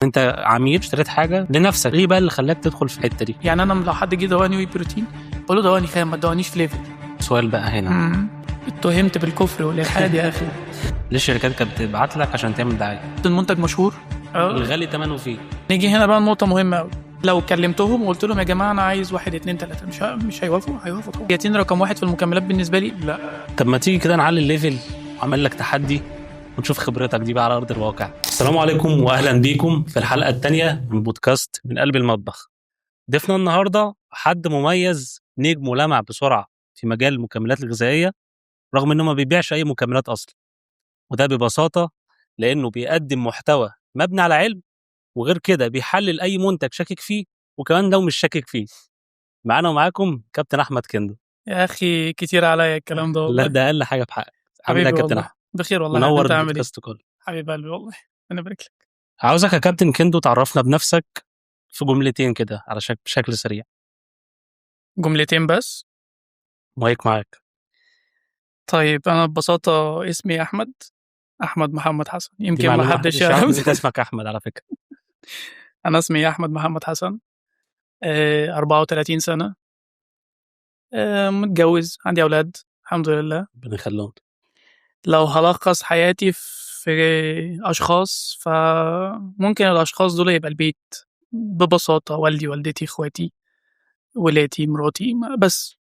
انت عميل اشتريت حاجة لنفسك، ايه بقى اللي خلاك تدخل في الحتة دي؟ يعني انا لو حد جه دواني whey protein بقول له دواني خام، ما تدوانيش flavor. سؤال بقى هنا، اتهمت بالكفر والالحاد يا اخي. ليه الشركات كانت بتبعت لك عشان تعمل دعاية؟ المنتج مشهور. الغالي ثمنه فيه. نيجي هنا بقى النقطة مهمة قوي. لو كلمتهم وقلت لهم يا جماعة انا عايز 1 2 3، مش هيوافقوا؟ هيوافقوا طبعا. كرياتين رقم 1 في المكملات بالنسبة لي، لا. طب ما تيجي كده نعلي ال level وعمل لك تحدي ونشوف خبرتك دي بقى على ارض الواقع. السلام عليكم واهلا بيكم في الحلقة الثانية من بودكاست من قلب المطبخ. ضيفنا النهارده حد مميز، نجم ولمع بسرعة في مجال المكملات الغذائية، رغم انه ما بيبيعش اي مكملات اصلا، وده ببساطة لانه بيقدم محتوى مبني على علم، وغير كده بيحلل اي منتج شاكك فيه، وكمان لو مش شاكك فيه. معانا ومعاكم كابتن احمد كندو. يا اخي كتير عليا الكلام ده والله. لا ده اقل حاجة في حقك. عامل ايه يا حبيبي كابتن والله. احمد؟ بخير والله. منور انت عامل ايه؟ البودكاست كله. حبيب قلبي والله، انا بارك لك. عاوزك يا كابتن كندو تعرفنا بنفسك في جملتين كده على بشكل سريع. جملتين بس؟ مايك معاك. طيب انا ببساطة اسمي احمد، احمد محمد حسن. دي يمكن ما معلومة حدش محدش يعرف يعرف. ان انت اسمك احمد على فكرة. انا اسمي احمد محمد حسن، 34 سنة، متجوز، عندي اولاد الحمد لله. ربنا يخليهم. لو هلخص حياتي في اشخاص، فممكن الاشخاص دول يبقى البيت ببساطة، والدي والدتي اخواتي ولادي مراتي، بس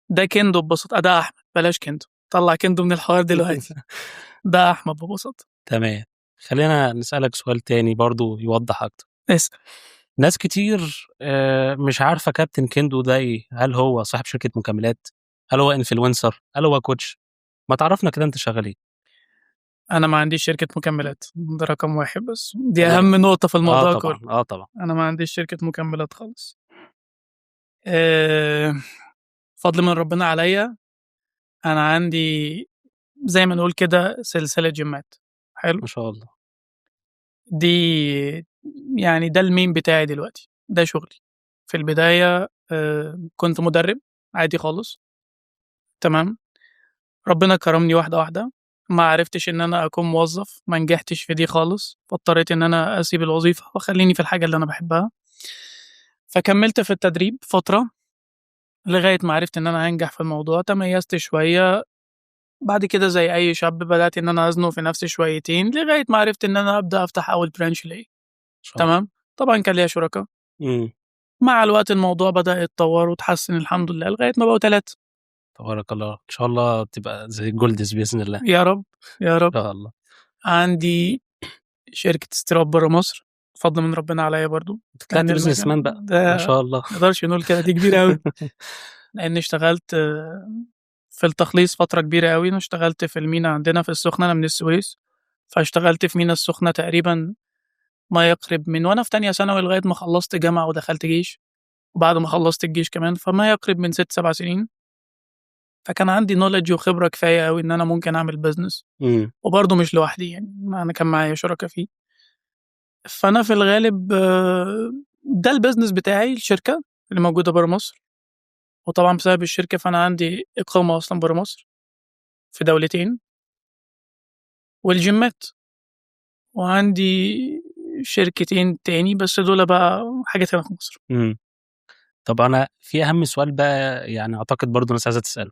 ده كندو ببساطة. ده احمد، بلاش كندو، طلع كندو من الحوار دلوقتي. ده احمد ببساطة. تمام. خلينا نسألك سؤال تاني برضو يوضح اكتر. اسأل. ناس كتير مش عارفة كابتن كندو ده ايه، هل هو صاحب شركة مكملات؟ هل هو influencer؟ هل هو coach؟ ما تعرفنا كده انت شغال ايه؟ انا ما عنديش شركة مكملات، ده رقم 1، بس دي تمام. اهم نقطة في الموضوع طبعا كله. اه طبعا. انا ما عنديش شركة مكملات خالص. فضل من ربنا عليا، انا عندي زي ما نقول كده سلسلة جيمات. حلو. ما شاء الله. دي يعني ده ال main بتاعي دلوقتي، ده شغلي. في البداية كنت مدرب عادي خالص، تمام. ربنا كرمني واحدة واحدة، ما عرفتش إن أنا أكون موظف، ما نجحتش في دي خالص، فاضطريت إن أنا أسيب الوظيفة وأخليني في الحاجة اللي أنا بحبها. فكملت في التدريب فترة لغاية ما عرفت إن أنا هنجح في الموضوع، تميزت شوية. بعد كده زي أي شاب بدأت إن أنا أزنق في نفسي شويتين لغاية ما عرفت إن أنا أبدأ أفتح أول branch ليا. شاء الله. تمام. طبعا كان ليا شركاء. مع الوقت الموضوع بدأ يتطور وتحسن الحمد لله لغاية ما بقوا 3. تبارك الله، إن شاء الله تبقى زي جولدز بإذن الله. يا رب يا رب. إن شاء الله. عندي شركة استيراد بره مصر، فضل من ربنا عليا برضو. انت طلعت لأن businessman بقى. ده ما شاء الله. ما نقدرش نقول كده، دي كبيرة أوي. لأن اشتغلت في التخليص فترة كبيرة أوي. أنا اشتغلت في المينا عندنا في السخنة، أنا من السويس، فاشتغلت في مينا السخنة تقريبا ما يقرب من وأنا في تانية ثانوي لغاية ما خلصت جامعة ودخلت جيش، وبعد ما خلصت الجيش كمان، فما يقرب من 6 7 سنين. فكان عندي knowledge وخبرة كفاية أوي إن أنا ممكن أعمل business. وبرضه مش لوحدي، يعني أنا كان معايا شركاء فيه. فأنا في الغالب ده ال business بتاعي، الشركة اللي موجودة برا مصر. وطبعا بسبب الشركة فأنا عندي إقامة أصلا برا مصر في دولتين، والجيمات، وعندي شركتين تاني بس دول بقى حاجات هنا في مصر. طب انا في اهم سؤال بقى، يعني اعتقد برضو الناس عايزه تساله،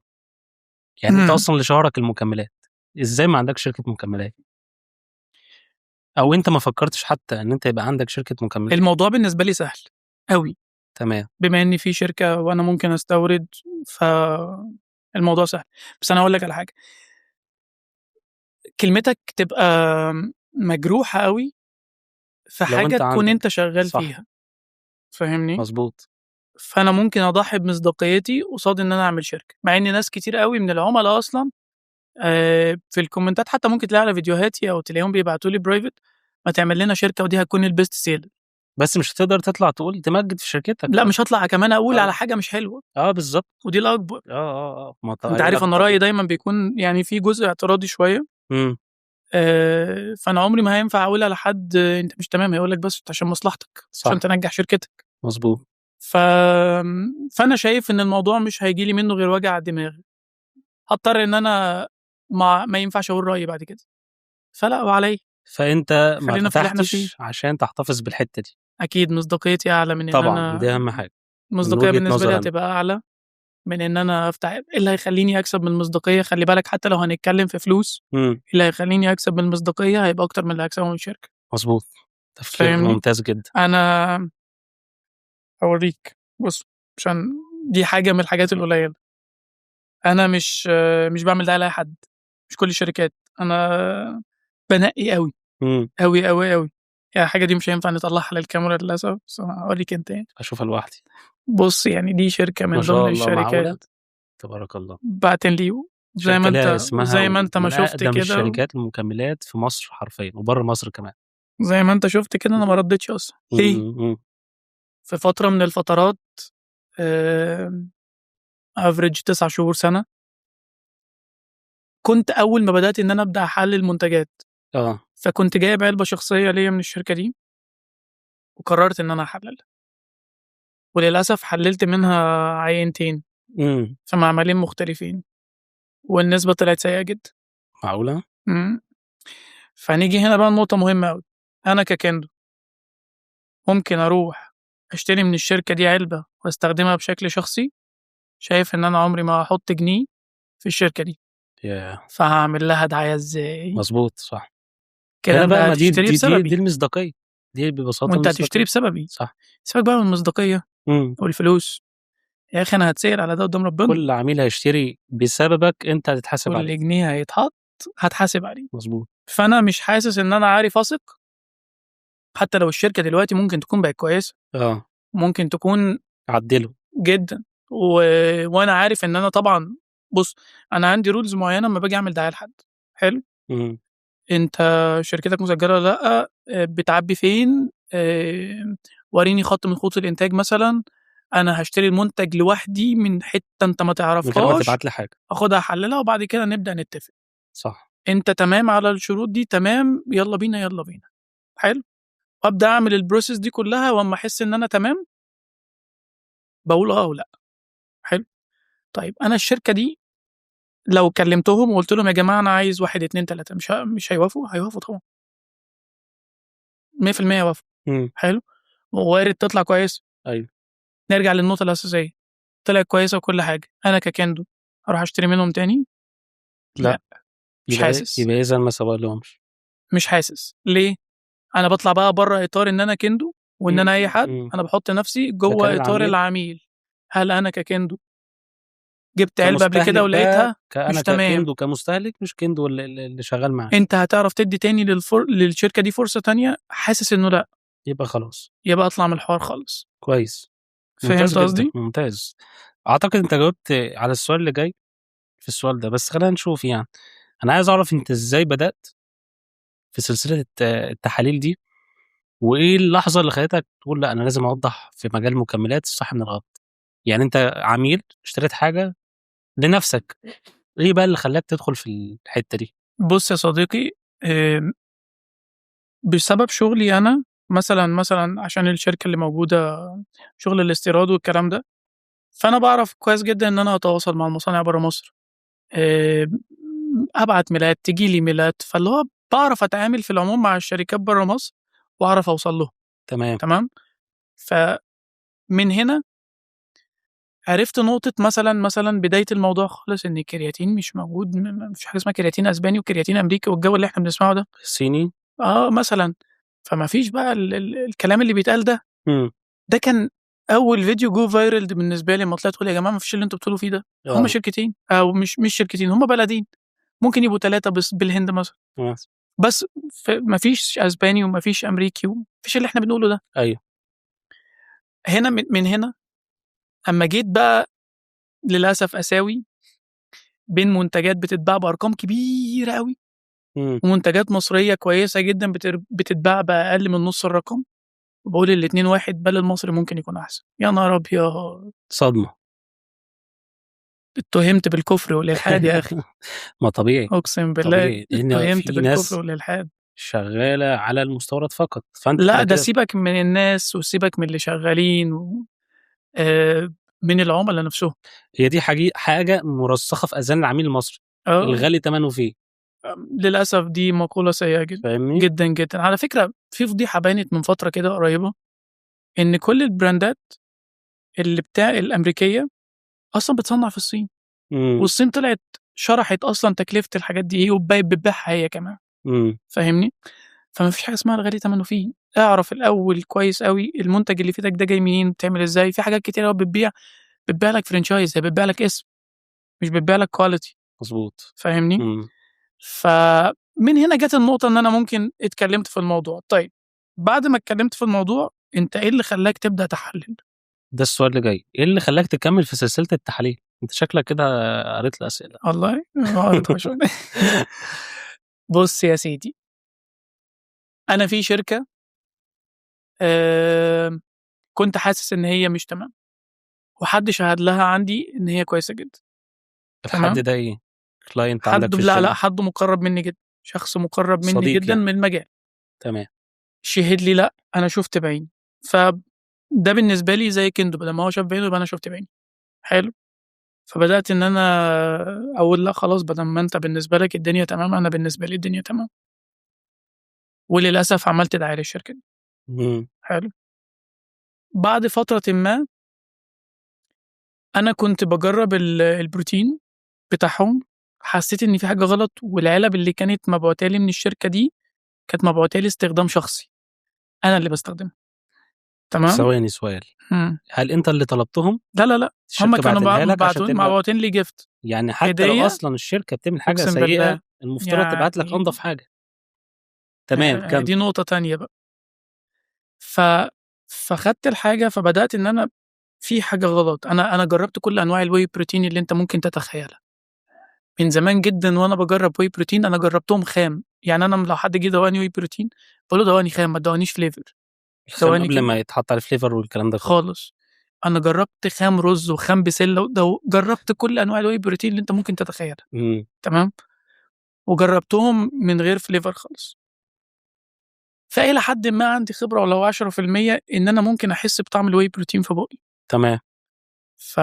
يعني انت اصلا اللي شهرك المكملات، ازاي ما عندكش شركة مكملات؟ او انت ما فكرتش حتى ان انت يبقى عندك شركة مكملات؟ الموضوع بالنسبة لي سهل قوي. بما اني في شركة وانا ممكن استورد، فالموضوع سهل. بس انا اقول لك على حاجه، كلمتك تبقى مجروحة قوي في لو حاجة انت تكون عندك. انت شغال فيها، فاهمني؟ مظبوط. فانا ممكن اضحي بمصداقيتي قصاد ان انا اعمل شركه، مع ان ناس كتير قوي من العملاء اصلا في الكومنتات حتى ممكن تلاقي على فيديوهاتي او تلاقيهم بيبعتوا لي private، ما تعمل لنا شركة ودي هتكون ال best seller. بس مش هتقدر تطلع تقول تمجد في شركتك. لا، مش هطلع كمان اقول على حاجة مش حلوه. اه بالظبط. ودي الاكبر. اه ما انت عارف انا رايي دايما بيكون يعني في جزء اعتراضي شويه. فانا عمري ما هينفع اقول على حد انت مش تمام، هيقول لك بس عشان مصلحتك، عشان تنجح شركتك. فانا شايف ان الموضوع مش هيجي لي منه غير وجع دماغ، هضطر ان انا ما ينفعش اقول رايي بعد كده، فلا وعلي. فانت ما خلينا في اللي احنا فيه. فتحتش عشان تحتفظ بالحتة دي. اكيد مصداقيتي اعلى من ان طبعا انا، دي اهم حاجة المصداقية وجهة بالنسبة نظر لي أنا. هتبقى اعلى من ان انا افتح. ايه اللي هيخليني اكسب من المصداقية؟ خلي بالك حتى لو هنتكلم في فلوس، اللي هيخليني اكسب من المصداقية هيبقى اكتر من اللي هكسبه من الشركة. مظبوط، تفكير فاهمني؟ ممتاز جدا. انا اوريك، بص، عشان دي حاجة من الحاجات القليلة. انا مش بعمل ده لاي حد، مش كل الشركات، انا بنقي قوي قوي قوي قوي. يعني الحاجة دي مش هينفع نطلعها للكاميرا للاسف، بس انا هوريك انت يعني. اشوفها لوحدي. بص، يعني دي شركة من ما شاء ضمن الله، معقولة؟ الشركات. تبارك الله. بعتن لي زي ما شركة ليها انت اسمها زي ما انت ما ومن شفت اقدم كده، الشركات المكملات في مصر حرفيا وبره مصر كمان. زي ما انت شفت كده، انا ما ردتش اصلا. ليه؟ في فترة من الفترات، average 9 شهور، سنه، كنت اول ما بدات ان انا ابدا احلل منتجات، فكنت جايب علبة شخصية ليا من الشركة دي وقررت ان انا احللها، وللاسف حللت منها عينتين في معملين مختلفين، والنسبه طلعت سيئه جدا. معقولة؟ مم. فنيجي هنا بقى نقطة مهمة أوي. أنا ككندو ممكن أروح أشتري من الشركة دي علبة واستخدمها بشكل شخصي؟ شايف إن أنا عمري ما هحط جنيه في الشركة دي، فهعمل لها دعاية إزاي؟ مظبوط، صح. كده هنا أنت بقى ما دي هتشتري دي, دي, بسببي، دي المصداقية دي ببساطة. وأنت المصداقية. هتشتري بسببي. صح. سيبك بقى من المصداقية والفلوس يا أخي، أنا هتسأل على ده قدام ربنا. كل عميل هيشتري بسببك انت هتتحاسب كل عليه. جنيه هيتحط هتحاسب عليه. مظبوط. فأنا مش حاسس إن أنا عارف أثق، حتى لو الشركة دلوقتي ممكن تكون بقت كويسة، ممكن تكون عدله. جدا، وانا عارف ان انا طبعا، بص، انا عندي rules معينة لما باجي اعمل دعاية لحد. حلو؟ انت شركتك مسجله ولا لا؟ بتعبي فين؟ وريني خط من خطوط الانتاج مثلا. انا هشتري المنتج لوحدي من حتة انت ما من غير ما تعرفهاش، تبعت لي حاجة. اخدها احللها وبعد كده نبدا نتفق. انت تمام على الشروط دي؟ تمام، يلا بينا، يلا بينا. حلو، وابدا اعمل ال process دي كلها، واما احس ان انا تمام بقول اه او لا. حلو. طيب، انا الشركة دي لو كلمتهم وقلت لهم يا جماعة انا عايز واحد اتنين تلاته، مش هيوافقوا؟ هيوافقوا طبعا، 100% هيوافقوا. حلو، ووارد تطلع كويس. نرجع للنقطة الاساسيه، طلعت كويسة وكل حاجه، انا ككندو اروح اشتري منهم تاني؟ لا. مش حاسس. يبقى اذا ما سوق لهمش. مش حاسس. ليه؟ انا بطلع بقى بره اطار ان انا كندو وان انا اي حد. انا بحط نفسي جوه مكان اطار العميل. العميل. هل انا ككندو جبت علبة قبل كمستهلك كده ده ولقيتها كأنا مش تمام؟ ككندو كمستهلك، مش كندو اللي شغال معاه. انت هتعرف تدي تاني للشركة دي فرصة تانية؟ حاسس انه لا. يبقى خلاص. يبقى اطلع من الحوار خالص. كويس، ممتاز فهمت جدا. قصدي؟ ممتاز. اعتقد انت جاوبت على السؤال اللي جاي في السؤال ده، بس خلينا نشوف. يعني انا عايز اعرف انت ازاي بدات في سلسلة التحاليل دي، وايه اللحظة اللي خلتك تقول لا، انا لازم اوضح في مجال المكملات الصح من الغلط؟ يعني انت عميل اشتريت حاجة لنفسك، ايه بقى اللي خلاك تدخل في الحتة دي؟ بص يا صديقي، بسبب شغلي انا مثلا عشان الشركة اللي موجودة شغل الاستيراد والكلام ده، فانا بعرف كويس جدا ان انا اتواصل مع المصانع بره مصر، ابعت ميلات، تجي لي ميلات، فاللي هو بعرف اتعامل في العموم مع الشركات بره مصر واعرف اوصل لهم. تمام. فمن هنا عرفت نقطة، مثلا بداية الموضوع خالص، إن الكرياتين مش موجود، مفيش حاجة اسمها كرياتين أسباني وكرياتين أمريكي والجو اللي إحنا بنسمعه ده. الصيني. اه مثلا، فما فيش بقى ال الكلام اللي بيتقال ده. ده كان أول فيديو go viral بالنسبة لي، لما طلعت تقول يا جماعة ما فيش اللي أنتوا بتقولوا فيه ده، هم شركتين أو مش شركتين، هم بلدين، ممكن يبقوا ثلاثة بس بالهند مثلا. بس ما فيش اسباني وما فيش امريكي وما فيش اللي احنا بنقوله ده. هنا من هنا اما جيت بقى للاسف اساوي بين منتجات بتتباع بارقام كبيرة قوي ومنتجات مصرية كويسة جدا بتتباع باقل من نص الرقم، وبقول الاتنين واحد، بل المصري ممكن يكون احسن. يا نهار ابيض! صدمه. اتهمت بالكفر والالحاد يا اخي. ما طبيعي. اقسم بالله. طبيعي، لان اتهمت في ناس بالكفر والالحاد. شغالة على المستورد فقط، فانت لا كده ده كده سيبك من الناس وسيبك من اللي شغالين من العملاء نفسهم. هي دي حاجة مرسخه في اذهان العميل المصري. الغالي ثمنه فيه. للأسف دي مقولة سيئة جدا. فاهمني؟ جدا جدا. على فكرة في فضيحة بانت من فترة كده قريبة، إن كل ال brandات اللي بتاع الأمريكية أصلا بتصنع في الصين. والصين طلعت شرحت أصلا تكلفة الحاجات دي إيه، وبقت بتبيعها هي كمان. فاهمني؟ فما فيش حاجة اسمها الغالي ثمنه فيه. اعرف الأول كويس قوي المنتج اللي في ايدك ده جاي منين، بتعمل ازاي. في حاجات كتير قوي بتبيع لك franchise، هي بتبيع لك اسم، مش بتبيع لك quality. فاهمني؟ فمن هنا جت النقطة إن أنا ممكن اتكلمت في الموضوع. طيب بعد ما اتكلمت في الموضوع، أنت إيه اللي خلاك تبدأ تحلل؟ ده السؤال اللي جاي، ايه اللي خلاك تكمل في سلسلة التحاليل؟ انت شكلك كده قريت الاسئله. والله ما قريتهاش. بص يا سيدي، أنا في شركة كنت حاسس إن هي مش تمام، وحد شهد لها عندي إن هي كويسة جدا. الحد تمام. ده ايه؟ client عندك حد في لا الشركه؟ لا، حد مقرب مني جدا، شخص مقرب مني صديق جدا يعني. من المجال. شهد لي، لا انا شفت بعيني. فده بالنسبة لي زي كندو، لما هو شاف بعينه يبقى انا شفت بعيني. حلو. فبدات ان انا اقول لا خلاص، بدل ما انت بالنسبة لك الدنيا تمام، انا بالنسبة لي الدنيا تمام. وللاسف عملت دعاية للشركة دي. حلو. بعد فترة ما انا كنت بجرب البروتين بتاعهم، حسيت ان في حاجة غلط، والعلب اللي كانت مبعوتة لي من الشركة دي كانت مبعوتة لي استخدام شخصي، انا اللي بستخدمها. تمام. ثواني، سؤال. هل انت اللي طلبتهم؟ لا لا لا، الشركة هم كانوا بعتنها لك عشان تبقى مبعوتين لي gift. يعني حتى لو هدية. اصلا الشركة بتعمل حاجة أقسم سيئه بالله. المفترض تبعت لك يعني انضف حاجه. تمام، كمل. دي نقطة تانية بقى. فخدت الحاجة، فبدأت إن أنا في حاجة غلط. أنا جربت كل أنواع ال whey protein اللي أنت ممكن تتخيلها من زمان جدا، وأنا بجرب whey protein. أنا جربتهم خام، يعني أنا لو حد جه دواني whey protein بقول له دواني خام، ما تدوانيش flavor. الخام ثواني قبل كده. ما يتحط على flavor والكلام ده كله. خالص. انا جربت خام رز وخام بسلة جربت كل انواع ال whey protein اللي انت ممكن تتخيلها. تمام. وجربتهم من غير flavor خالص. فإلى حد ما عندي خبرة ولو 10% إن أنا ممكن أحس بطعم ال whey protein في بقي. ف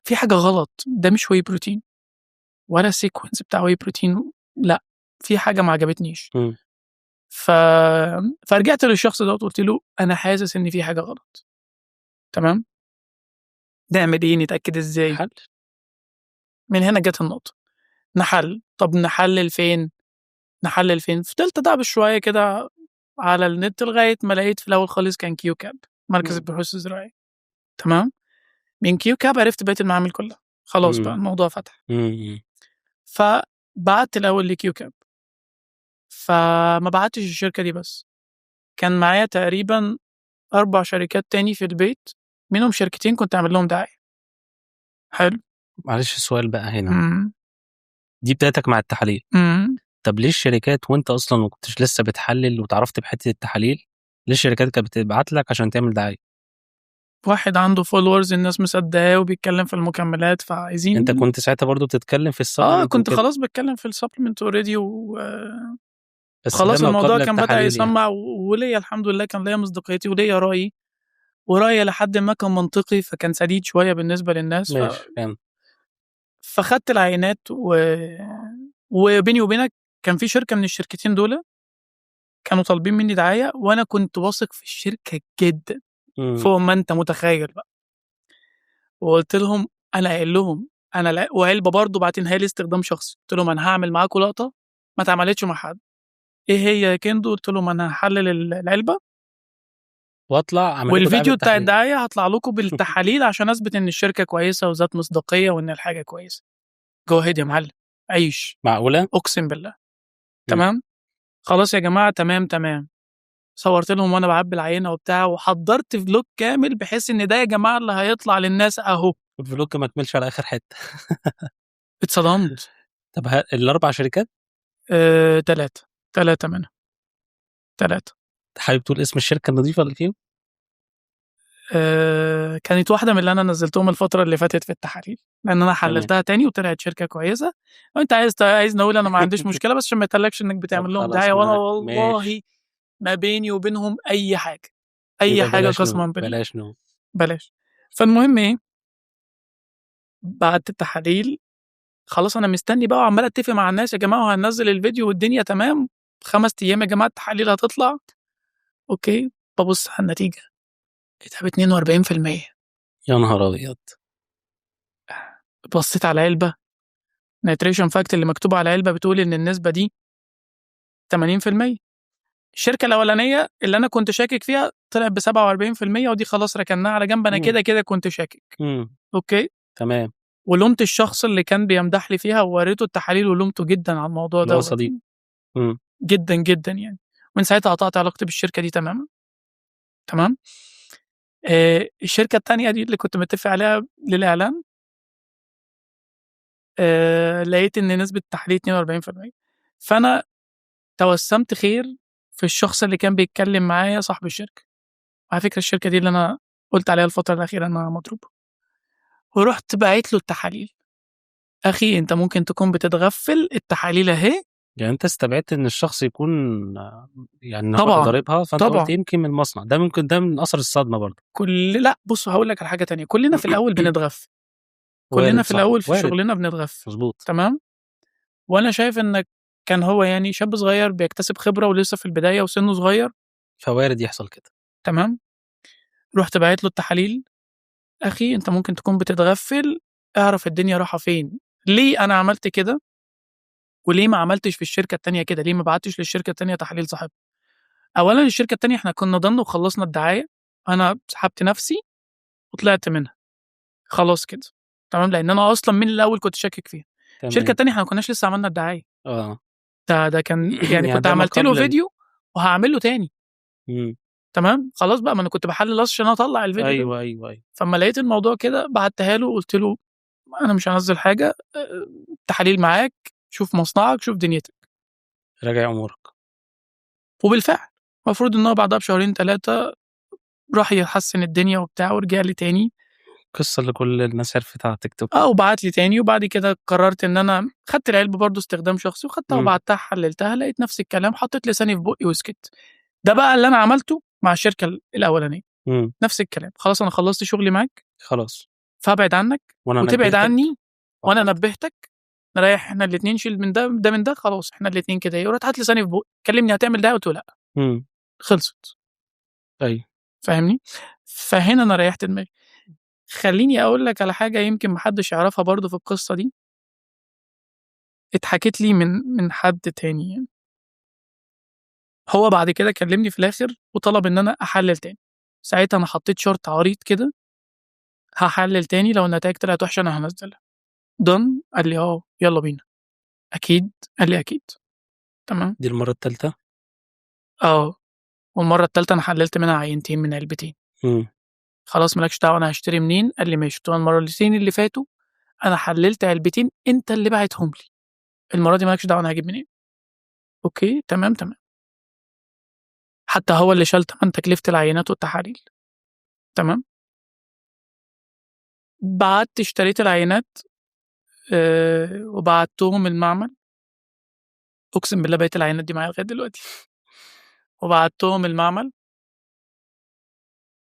في حاجة غلط، ده مش whey protein ولا sequence بتاع whey protein، لا في حاجة ما عجبتنيش. فرجعت للشخص ده وقلت له أنا حاسس إن في حاجة غلط. تمام، نعمل إيه؟ نتأكد إزاي؟ حل. من هنا جت النقطة، نحلل. طب نحلل فين؟ نحلل فين؟ فضلت ادعبس شوية كده على النت لغاية ما لقيت في الأول خالص كان كيوكاب، مركز البحوث الزراعية. تمام. من كيوكاب عرفت بقية المعامل كلها، خلاص بقى الموضوع فتح. فبعت الأول لكيوكاب، فما بعتش الشركة دي بس، كان معايا تقريبا 4 شركات تاني في البيت، منهم شركتين كنت عامل لهم دعاية. حلو. معلش السؤال بقى هنا. دي بدايتك مع التحاليل. طب ليه الشركات وانت اصلا ما كنتش لسه بتحلل وتعرفت بحته التحاليل، ليه الشركات كانت بتبعت لك عشان تعمل دعاية؟ واحد عنده followers، الناس مصدقاه وبيتكلم في المكملات، فعايزين. انت كنت ساعتها برضو بتتكلم في ال supplement؟ اه، كنت خلاص بتكلم في ال supplement already و بس خلاص ده ما الموضوع قبل كان بدأ التحاليل يعني. يسمع، وليا الحمد لله كان ليا مصداقيتي وليا رأيي، ورأيي لحد ما كان منطقي، فكان سديد شوية بالنسبة للناس. ماشي، فاهم. فخدت العينات وبيني وبينك كان في شركة من الشركتين دول كانوا طالبين مني دعاية، وأنا كنت واثق في الشركة جدا فوق ما أنت متخيل بقى. وقلت لهم أنا قايل لهم أنا لا، وعلبة برضه بعتينها لي استخدام شخصي، قلت لهم أنا هعمل معاكم لقطة ما اتعملتش مع حد. إيه هي يا كندو؟ قلت لهم أنا هحلل العلبة واطلع اعمل لكم دعاية والفيديو بتاع بالتحاليل. الدعاية هطلع لكم بالتحاليل عشان أثبت إن الشركة كويسة وذات مصداقية وإن الحاجة كويسة. go ahead يا معلم، عيش. معقولة؟ أقسم بالله. تمام؟ خلاص يا جماعة، تمام تمام. صورت لهم وأنا بعبي العينة وبتاع، وحضرت vlog كامل بحيث إن ده يا جماعة اللي هيطلع للناس أهو. ال vlog ما كملش على آخر حتة. اتصدمت. طب الأربع شركات؟ 3 منهم. 3. حابب تقول اسم الشركة النظيفة اللي فيهم؟ كانت واحدة من اللي أنا نزلتهم الفترة اللي فاتت في التحاليل، لأن أنا حللتها تاني وطلعت شركة كويسة. وأنت عايز نقول أنا ما عنديش مشكلة، بس عشان ما يتقالكش إنك بتعمل لهم خلاص، دعاية، وأنا والله ماشي. ما بيني وبينهم أي حاجة، أي يبقى حاجة بلاش قسما نوم، بالله. بلاش نوم. بلاش. فالمهم إيه؟ بعت التحاليل. خلاص انا مستني بقى وعمال اتفق مع الناس يا جماعة وهننزل الفيديو والدنيا تمام، 5 ايام يا جماعة التحاليل هتطلع. okay، ببص على النتيجة لقيتها ب 42%. يا نهار ابيض. بصيت على العلبة، nutrition fact اللي مكتوبة على العلبة بتقول ان النسبة دي 80%. الشركة الاولانية اللي انا كنت شاكك فيها طلعت ب 47%، ودي خلاص ركناها على جنب، انا كده كده كنت شاكك. Okay، تمام. ولومت الشخص اللي كان بيمدح لي فيها ووريته التحاليل ولومته جدا على الموضوع اللي هو ده صديق. جدا جدا يعني. من ساعتها قطعت علاقتي بالشركة دي تماما. تمام. الشركة التانية دي اللي كنت متفق عليها للاعلان، لقيت ان نسبه التحليل 42%. فانا توسمت خير في الشخص اللي كان بيتكلم معايا صاحب الشركة. على فكرة الشركة دي اللي انا قلت عليها الفترة الاخيرة انها مضروبة. ورحت باعت له التحاليل، اخي انت ممكن تكون بتتغفل، التحاليل اهي. يعني انت استبعدت ان الشخص يكون يعني إن هو طبعاً. ضاربها، فانت طبعاً. قلت يمكن من المصنع ده، ممكن ده من اثر الصدمة برضه. لا بص هقول لك على حاجة تانية، كلنا في الاول بنتغفل، كلنا وارد، في صح. الاول في وارد. شغلنا بنتغفل. مظبوط. تمام. وانا شايف انك كان هو يعني شاب صغير بيكتسب خبره ولسه في البداية وسنة صغير، فوارد يحصل كده. تمام. رحت باعت له التحاليل، اخي انت ممكن تكون بتتغفل، اعرف الدنيا رايحة فين. ليه انا عملت كده وليه ما عملتش في الشركة التانية كده؟ ليه ما بعتش للشركة التانية تحاليل صاحبها؟ اولا الشركة التانية احنا كنا ضن وخلصنا الدعاية، انا سحبت نفسي وطلعت منها خلاص كده. تمام، لان انا اصلا من الاول كنت شاكك فيها. تمام. الشركة التانية احنا ما كناش لسه عملنا الدعاية. ده كان يعني يعني كنت ده ما عملت له قبل فيديو وهعمل له تاني. تمام، خلاص بقى، ما انا كنت بحلل عشان اطلع الفيديو ده. ايوه. فما لقيت الموضوع كده بعتها له وقلت له انا مش هنزل حاجة، تحاليل معاك، شوف مصنعك، شوف دنيتك، راجع امورك. وبالفعل المفروض ان هو بعدها بشهرين 3 راح يحسن الدنيا وبتاع ورجع لي تاني. القصة اللي كل الناس عرفتها على تيك توك. وبعت لي تاني. وبعد كده قررت ان انا خدت العلبة برضو استخدام شخصي وخدتها وبعتها حللتها، لقيت نفس الكلام، حطيت لساني في بقي وسكت. ده بقى اللي انا عملته مع الشركة الاولانية. نفس الكلام، خلاص انا خلصت شغلي معاك، خلاص، فابعد عنك وانا وتبعد نبهتك. عني وانا نبهتك، نريح احنا الاثنين، شيل من ده ده من ده، خلاص احنا الاثنين كده ايه. ورحت حاطط لساني في بقي، كلمني هتعمل ده، قلت له لا. خلصت. ايوه فاهمني؟ فهنا انا ريحت دماغي. خليني اقول لك على حاجة يمكن محدش يعرفها برضو في القصة دي، اتحكت لي من حد تاني يعني. هو بعد كده كلمني في الاخر وطلب ان انا احلل تاني. ساعتها انا حطيت شرط عريض كده، هحلل تاني لو النتائج طلعت وحشة انا هنزلها. done؟ قال لي اه يلا بينا. اكيد؟ قال لي اكيد. تمام. دي المرة الثالثة. والمرة الثالثة انا حللت منها عينتين من علبتين. خلاص مالكش دعوه انا هشتري منين. قال لي ماشي. قلت له المرتين اللي فاتوا انا حللت علبتين انت اللي بعتهم لي، المرة دي مالكش دعوه انا هجيب منين. okay تمام تمام. حتى هو اللي شال تمن تكلفة العينات والتحاليل. تمام. بعت اشتريت العينات وبعتهم المعمل. اقسم بالله بقيت العينات دي معايا لغاية دلوقتي. وبعتهم المعمل،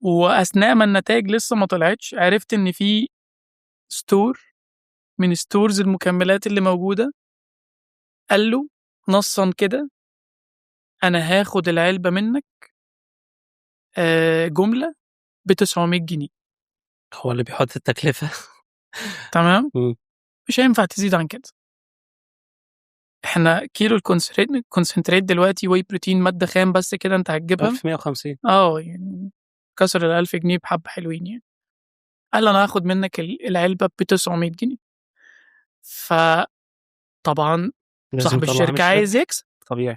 واثناء ما النتائج لسه ما طلعتش عرفت ان في store من stores المكملات اللي موجودة قال له نصا كده انا هاخد العلبة منك جملة ب 900 جنيه. هو اللي بيحط التكلفة. تمام. مش هينفع تزيد عن كده. احنا كيلو ال concentrate دلوقتي whey protein مادة خام بس كده انت هتجيبها 1150. يعني كسر ال 1000 جنيه بحبه حلوين يعني. قال انا هاخد منك العلبة ب 900 جنيه. فطبعا صاحب الشركة عايز يكسب طبيعي.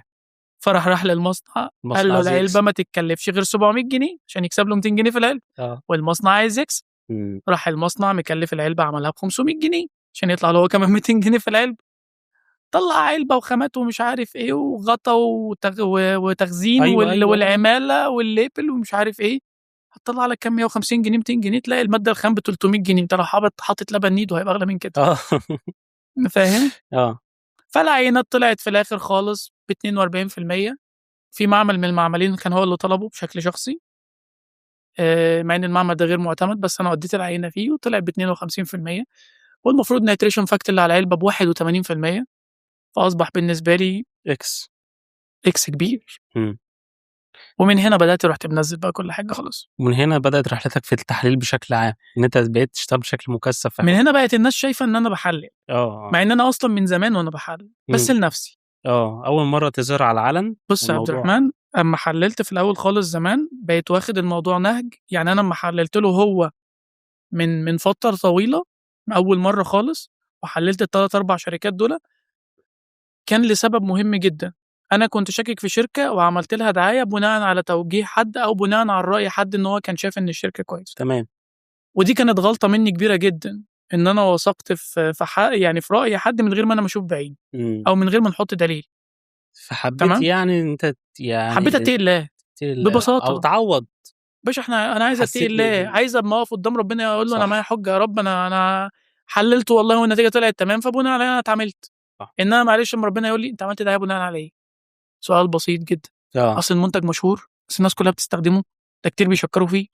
فراح راح للمصنع قال له عايز العلبة يكسب. ما تتكلفش غير 700 جنيه عشان يكسب له 200 جنيه في العلبة. والمصنع عايز يكسب. راح المصنع مكلف العلبة عملها ب 500 جنيه عشان يطلع له هو كمان 200 جنيه في العلبة. طلع علبة وخامات ومش عارف ايه وغطا وتخزين والعماله وال label ومش عارف ايه. هتطلع لك كام؟ 150 جنيه 200 جنيه. تلاقي المادة الخام ب 300 جنيه. انت لو حاطط لبن نيدو هيبقى اغلى من كده. فاهم؟ فالعينات طلعت في الاخر خالص ب 42%. في معمل من المعملين كان هو اللي طلبه بشكل شخصي، مع ان المعمل ده غير معتمد، بس انا وديت العينة فيه وطلع ب 52%. والمفروض nutrition fact اللي على العلبة ب 81%، فاصبح بالنسبة لي X. X كبير. ومن هنا بدات رحت منزل بقى كل حاجة خلاص. ومن هنا بدات رحلتك في التحليل بشكل عام، ان انت بقيت تشتغل بشكل مكثف. من هنا بقت الناس شايفه ان انا بحلل، مع ان انا اصلا من زمان وانا بحلل بس لنفسي. اول مرة تظهر على العلن. بص يا عبد الموضوع. الرحمن، اما حللت في الاول خالص زمان بقيت واخد الموضوع نهج، يعني انا اما حللت له هو من فترة طويلة اول مرة خالص وحللت الثلاث اربع شركات دول، كان لسبب مهم جدا. انا كنت شاكك في شركة وعملت لها دعاية بناء على توجيه حد او بناء على راي حد ان هو كان شايف ان الشركة كويسة. ودي كانت غلطه مني كبيرة جدا، ان انا وثقت في حق، يعني في راي حد من غير ما انا ما اشوف بعيني او من غير ما نحط دليل. فحبيت تمام؟ يعني انت يعني حبيت اتقي الله. تتقي الله. ببساطة. او تعوض. باشا انا عايز اتقي حسيت الله، بإيه؟ عايز اما اقف قدام ربنا اقول له انا معايا حجه يا رب، انا حللت والله والنتيجة طلعت تمام، فبناء عليها انا اتعاملت. انما معلش اما ربنا يقول لي انت عملت ده بناء على ايه؟ سؤال بسيط جدا. اصل المنتج مشهور، بس الناس كلها بتستخدمه، ده كتير بيشكروا فيه،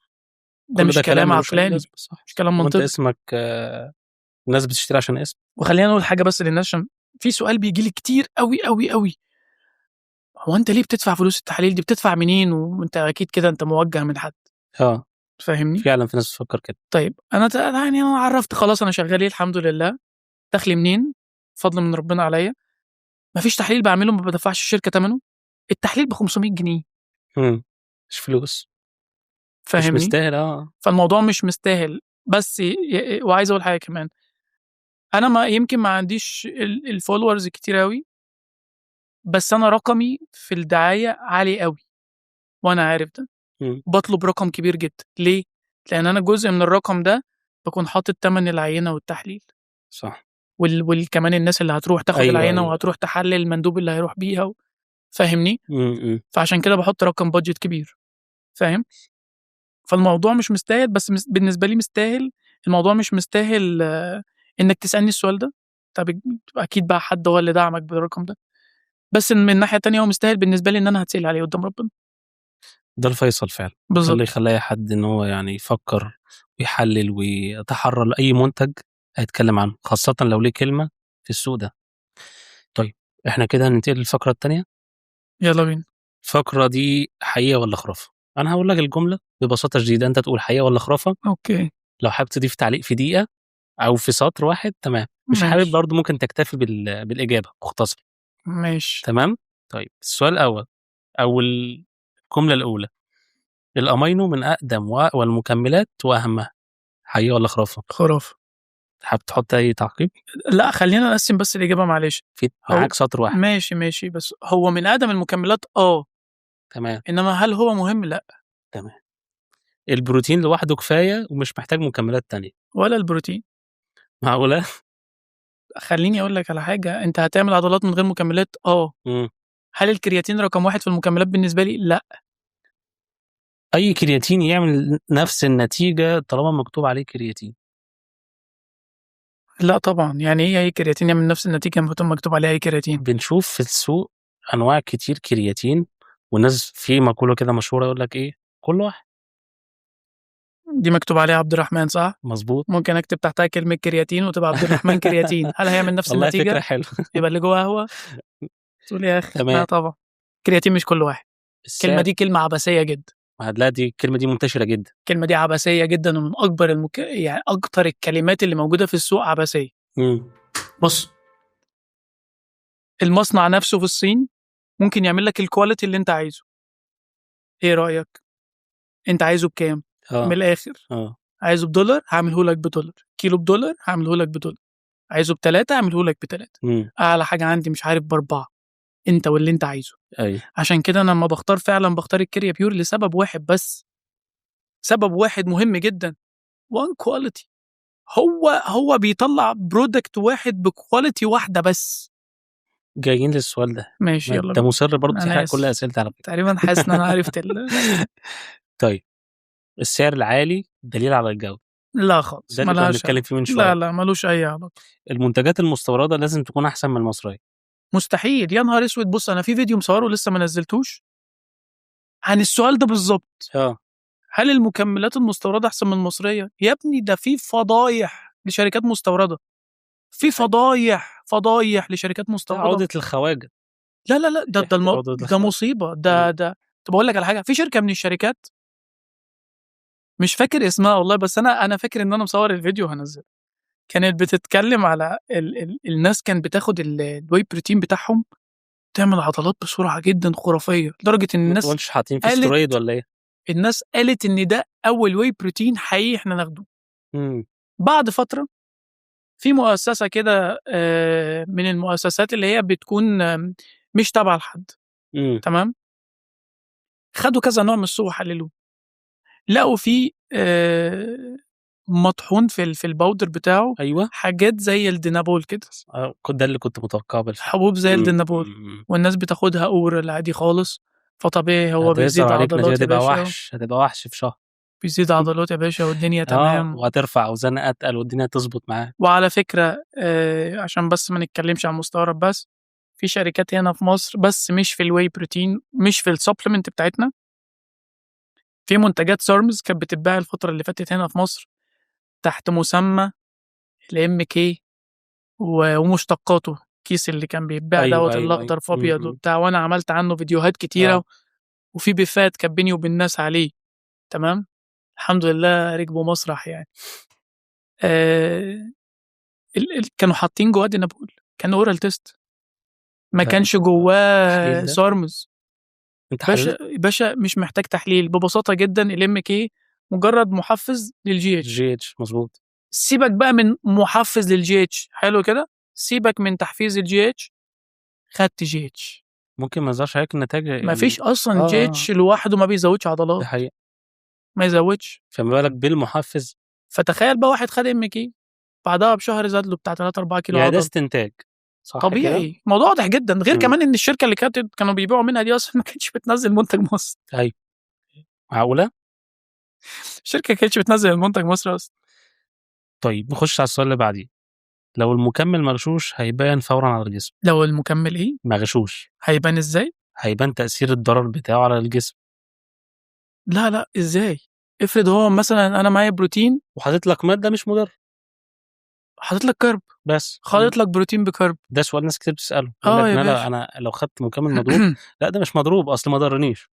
ده كل مش ده كلام ملوش أي عقلاني، لازمة، صح. مش كلام وانت منطقي. اسمك الناس بتشتري عشان اسم. وخلينا نقول حاجة بس للناس، عشان في سؤال بيجي لي كتير قوي قوي قوي، هو انت ليه بتدفع فلوس التحاليل دي؟ بتدفع منين؟ وانت اكيد كده انت موجه من حد. فاهمني؟ فعلا في ناس بتفكر كده. طيب انا يعني انا عرفت خلاص انا شغال ايه الحمد لله، دخلي منين، فضل من ربنا عليا، مفيش تحليل بعمله ما بدفعش الشركة ثمنه. التحليل ب 500 جنيه. مش فلوس، مش فاهمني؟ مستاهل. فالموضوع مش مستاهل. بس وعايز اقول حاجة كمان، انا ما يمكن ما عنديش ال followers كتير قوي، بس انا رقمي في الدعاية عالي قوي، وانا عارف ده. بطلب رقم كبير جدا. ليه؟ لان انا جزء من الرقم ده بكون حاطط تمن العينة والتحليل. والكمان الناس اللي هتروح تاخد العينة وهتروح تحلل، المندوب اللي هيروح بيها فاهمني؟ فعشان كده بحط رقم budget كبير، فاهم؟ فالموضوع مش مستاهل، بس بالنسبة لي مستاهل. الموضوع مش مستاهل انك تسالني السؤال ده. طب اكيد بقى حد هو اللي دعمك بالرقم ده، بس من ناحية تانية هو مستاهل بالنسبة لي ان انا هتسال عليه قدام ربنا. ده الفيصل فعلا. بالظبط. اللي يخلي اي حد ان هو يعني يفكر ويحلل ويتحرى لاي منتج هيتكلم عنه، خاصة لو ليه كلمة في السوق ده. طيب احنا كده هننتقل للفقرة الثانية. يلا بينا. الفقرة دي حقيقة ولا خرافه؟ انا هقول لك الجملة ببساطة شديدة، انت تقول حقيقة ولا خرافه. okay. لو حابب تضيف تعليق في دقيقة او في سطر واحد تمام، مش حابب برضه ممكن تكتفي بالاجابة مختصر. ماشي. تمام. طيب السؤال الاول او الجملة الاولى، الامينو من اقدم واقوى المكملات واهمها، حقيقة ولا خرافه؟ خرافه. حابب تحط اي تعقيب؟ لا خلينا نقسم بس الاجابة معلش. في معاك سطر واحد. ماشي ماشي، بس هو من اقدم المكملات تمام. انما هل هو مهم؟ لا. تمام. البروتين لوحده كفاية ومش محتاج مكملات تانية. ولا البروتين. معقولة؟ خليني اقول لك على حاجة، انت هتعمل عضلات من غير مكملات؟ هل الكرياتين رقم واحد في المكملات بالنسبة لي؟ لا. اي كرياتين يعمل نفس النتيجة طالما مكتوب عليه كرياتين؟ لا طبعا. يعني ايه اي كرياتين يعمل نفس النتيجة لما مكتوب عليها اي كرياتين؟ بنشوف في السوق انواع كتير كرياتين، والناس في مقولة كده مشهورة يقول لك ايه، كل واحد. دي مكتوب عليها عبد الرحمن صح؟ مظبوط. ممكن اكتب تحتها كلمة كرياتين وتبقى عبد الرحمن كرياتين، هل هيعمل نفس والله النتيجة؟ فكرة حلوة. يبقى اللي جوه قهوة. تقول يا اخي. تمام. لا طبعا كرياتين مش كل واحد. الكلمة دي كلمة عبثية جدا. لا دي الكلمة دي منتشرة جدا. الكلمة دي عبثية جدا، ومن اكبر يعني اكتر الكلمات اللي موجودة في السوق عبثية. بص، المصنع نفسه في الصين ممكن يعمل لك ال quality اللي انت عايزه. ايه رايك؟ انت عايزه بكام؟ من الاخر. عايزه بدولار هعمله لك بدولار، كيلو بدولار هعمله لك بدولار، عايزه بتلاتة هعمله لك بتلاتة. اعلى حاجة عندي مش عارف باربعة، انت واللي انت عايزه. عشان كده انا لما بختار فعلا بختار ال Creapure لسبب واحد بس، سبب واحد مهم جدا، one quality. هو بيطلع product واحد ب quality واحدة بس. جايين للسؤال ده. ماشي يلا. انت مصر برضه تحرق كل اسئلتي على فكرة. تقريبا حاسس ان انا عرفت طيب السعر العالي دليل على الجودة؟ لا خالص، ده اللي كنا بنتكلم فيه من شوية. لا لا ملوش اي علاقة. المنتجات المستورده لازم تكون احسن من المصرية؟ مستحيل. يا نهار اسود. بص انا في فيديو مصوره لسه ما نزلتوش عن السؤال ده بالظبط. هل المكملات المستورده احسن من المصرية؟ يا ابني ده في فضايح لشركات مستورده. في فضايح، فضايح لشركات مستورده. عقدة الخواجه. لا لا لا، ده عقدة ده الخواجة. مصيبه. ده ده طب اقول لك على حاجه، في شركة من الشركات مش فاكر اسمها والله، بس انا فاكر ان انا مصور الفيديو هنزله، كانت بتتكلم على ال الناس كانت بتاخد ال whey protein بتاعهم تعمل عضلات بسرعة جدا خرافيه، لدرجة ان ما الناس تقولش حاطين فيه قالت سترويد ولا ايه؟ الناس قالت ان ده اول whey protein حقيقي احنا ناخده. بعد فترة في مؤسسة كده من المؤسسات اللي هي بتكون مش تابعه لحد، تمام، خدوا كذا نوع من السوق وحللوه، لقوا فيه مطحون في ال powder بتاعه حاجات زي ال Dianabol كده. ده اللي كنت متوقعه بالفعل. حبوب زي ال Dianabol. والناس بتاخدها oral عادي خالص، فطبيعي هو بيزيد هتظهر عليك عضلات نتيجة، يا تبقى باشا. وحش، هتبقى وحش في شهر. بيزيد عضلات يا باشا والدنيا تمام. وهترفع اوزان اتقل والدنيا تظبط معاك. وعلى فكرة عشان بس ما نتكلمش عن مستورد بس، في شركات هنا في مصر بس مش في ال whey protein، مش في ال supplement بتاعتنا، في منتجات SARMs كانت بتتباع الفترة اللي فاتت هنا في مصر تحت مسمى ال MK ومشتقاته، الكيس اللي كان بيتباع دوت الاخضر في ابيض وبتاع، وانا عملت عنه فيديوهات كتيرة وفي beef ات كانت بيني وبين الناس عليه، تمام، الحمد لله ركبوا مسرح يعني. كانوا حاطين جواه Dianabol، كان oral test، ما ده كانش جواه تحليل ده؟ SARMs. انت باشا حللت؟ باشا مش محتاج تحليل، ببساطة جدا ال MK مجرد محفز لل GH. GH، مظبوط. سيبك بقى من محفز لل GH، حلو كده، سيبك من تحفيز ال GH، خدت GH. ممكن ما يظهرش عليك النتائج يعني. ما فيش اصلا. GH لوحده ما بيزودش عضلات. ده حقيقة. ما يزودش. فما بالك بالمحفز. فتخيل بقى واحد خد MK بعدها بشهر زاد له بتاع 3 4 كيلو يعني ده عضل. استنتاج صح كده؟ طبيعي، الموضوع واضح جدا، غير كمان ان الشركة اللي كانوا بيبيعوا منها دي اصلا ما كانتش بتنزل منتج مصر. ايوه، معقولة؟ الشركة ما كانتش بتنزل المنتج مصر اصلا. طيب نخش على السؤال اللي بعديه. لو المكمل مغشوش هيبان فورا على الجسم؟ لو المكمل ايه؟ مغشوش. هيبان ازاي؟ هيبان تأثير الضرر بتاعه على الجسم. لا لا، ازاي؟ افرض هو مثلا انا معايا بروتين وحاطط لك مادة مش مضرة. حاطط لك carb. بس خالط لك بروتين ب carb. ده سؤال ناس كتير بتسأله، يقول لك يا لا باشا. انا لو خدت مكمل مضروب، لا ده مش مضروب اصل ما ضرنيش.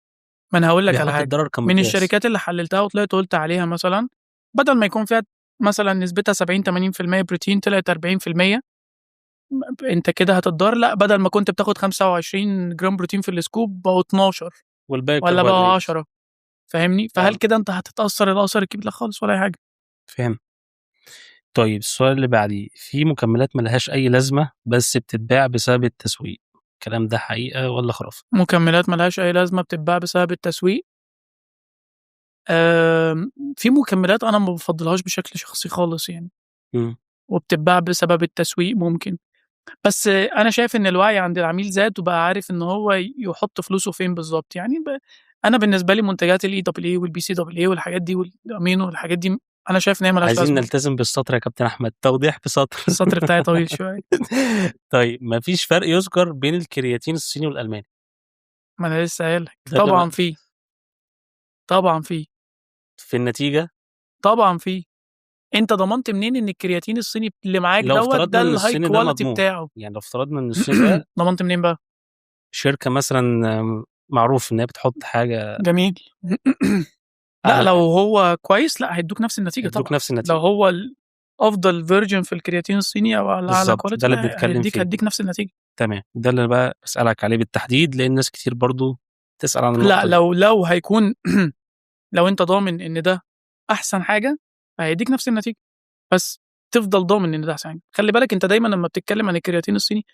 ما انا هقول لك على بيحط حاجة الضرر من كمقياس. الشركات اللي حللتها وطلعت قلت عليها، مثلا بدل ما يكون فيها مثلا نسبتها 70 80% بروتين طلعت 40%، انت كده هتتضر؟ لا، بدل ما كنت بتاخد 25 جرام بروتين في ال scoop بقوا 12 والباقي ولا بقوا كربوهيدرات. 10، فاهمني؟ فهل كده انت هتتاثر الاثر الكبير؟ لا خالص ولا اي حاجه. فاهم. طيب السؤال اللي بعديه، في مكملات ملهاش اي لازمه بس بتتباع بسبب التسويق، الكلام ده حقيقة ولا خرافه؟ مكملات ملهاش اي لازمه بتتباع بسبب التسويق، في مكملات انا ما بفضلهاش بشكل شخصي خالص يعني وبتتباع بسبب التسويق ممكن، بس انا شايف ان الوعي عند العميل زاد وبقى عارف ان هو يحط فلوسه فين بالظبط يعني. انا بالنسبة لي منتجات ال EAA وال BCAA والحاجات دي والامينو والحاجات دي انا شايف ان هي ملهاش عايزين لازمه. نلتزم بالسطر يا كابتن احمد، توضيح بسطر. السطر بتاعي طويل شويه. طيب مفيش فرق يذكر بين الكرياتين الصيني والالماني؟ ما انا لسه قايل لك. ده اللي طبعا في، طبعا في. في النتيجة؟ طبعا في. انت ضمنت منين ان الكرياتين الصيني اللي معاك لو دوت افترضنا ده إن ال high الصيني ده quality مضمون. بتاعه؟ يعني لو افترضنا ان الصيني ده ضمنت منين بقى؟ شركة مثلا معروف ان هي بتحط حاجة جميل. لا أعلى لو حاجة. هو كويس لا هيدوك نفس النتيجة يدوك طبعا. نفس النتيجه. لو هو افضل version في الكرياتين الصيني او على اعلى بالظبط، quality ده اللي لا، بنتكلم هيديك فيه. هيديك نفس النتيجه. تمام، ده اللي بقى بسالك عليه بالتحديد لان ناس كتير برضو تسال عن النقطة لا دي. لو هيكون لو انت ضامن ان ده احسن حاجة هيديك نفس النتيجه، بس تفضل ضامن ان ده احسن حاجه. خلي بالك انت دايما لما بتتكلم عن الكرياتين الصيني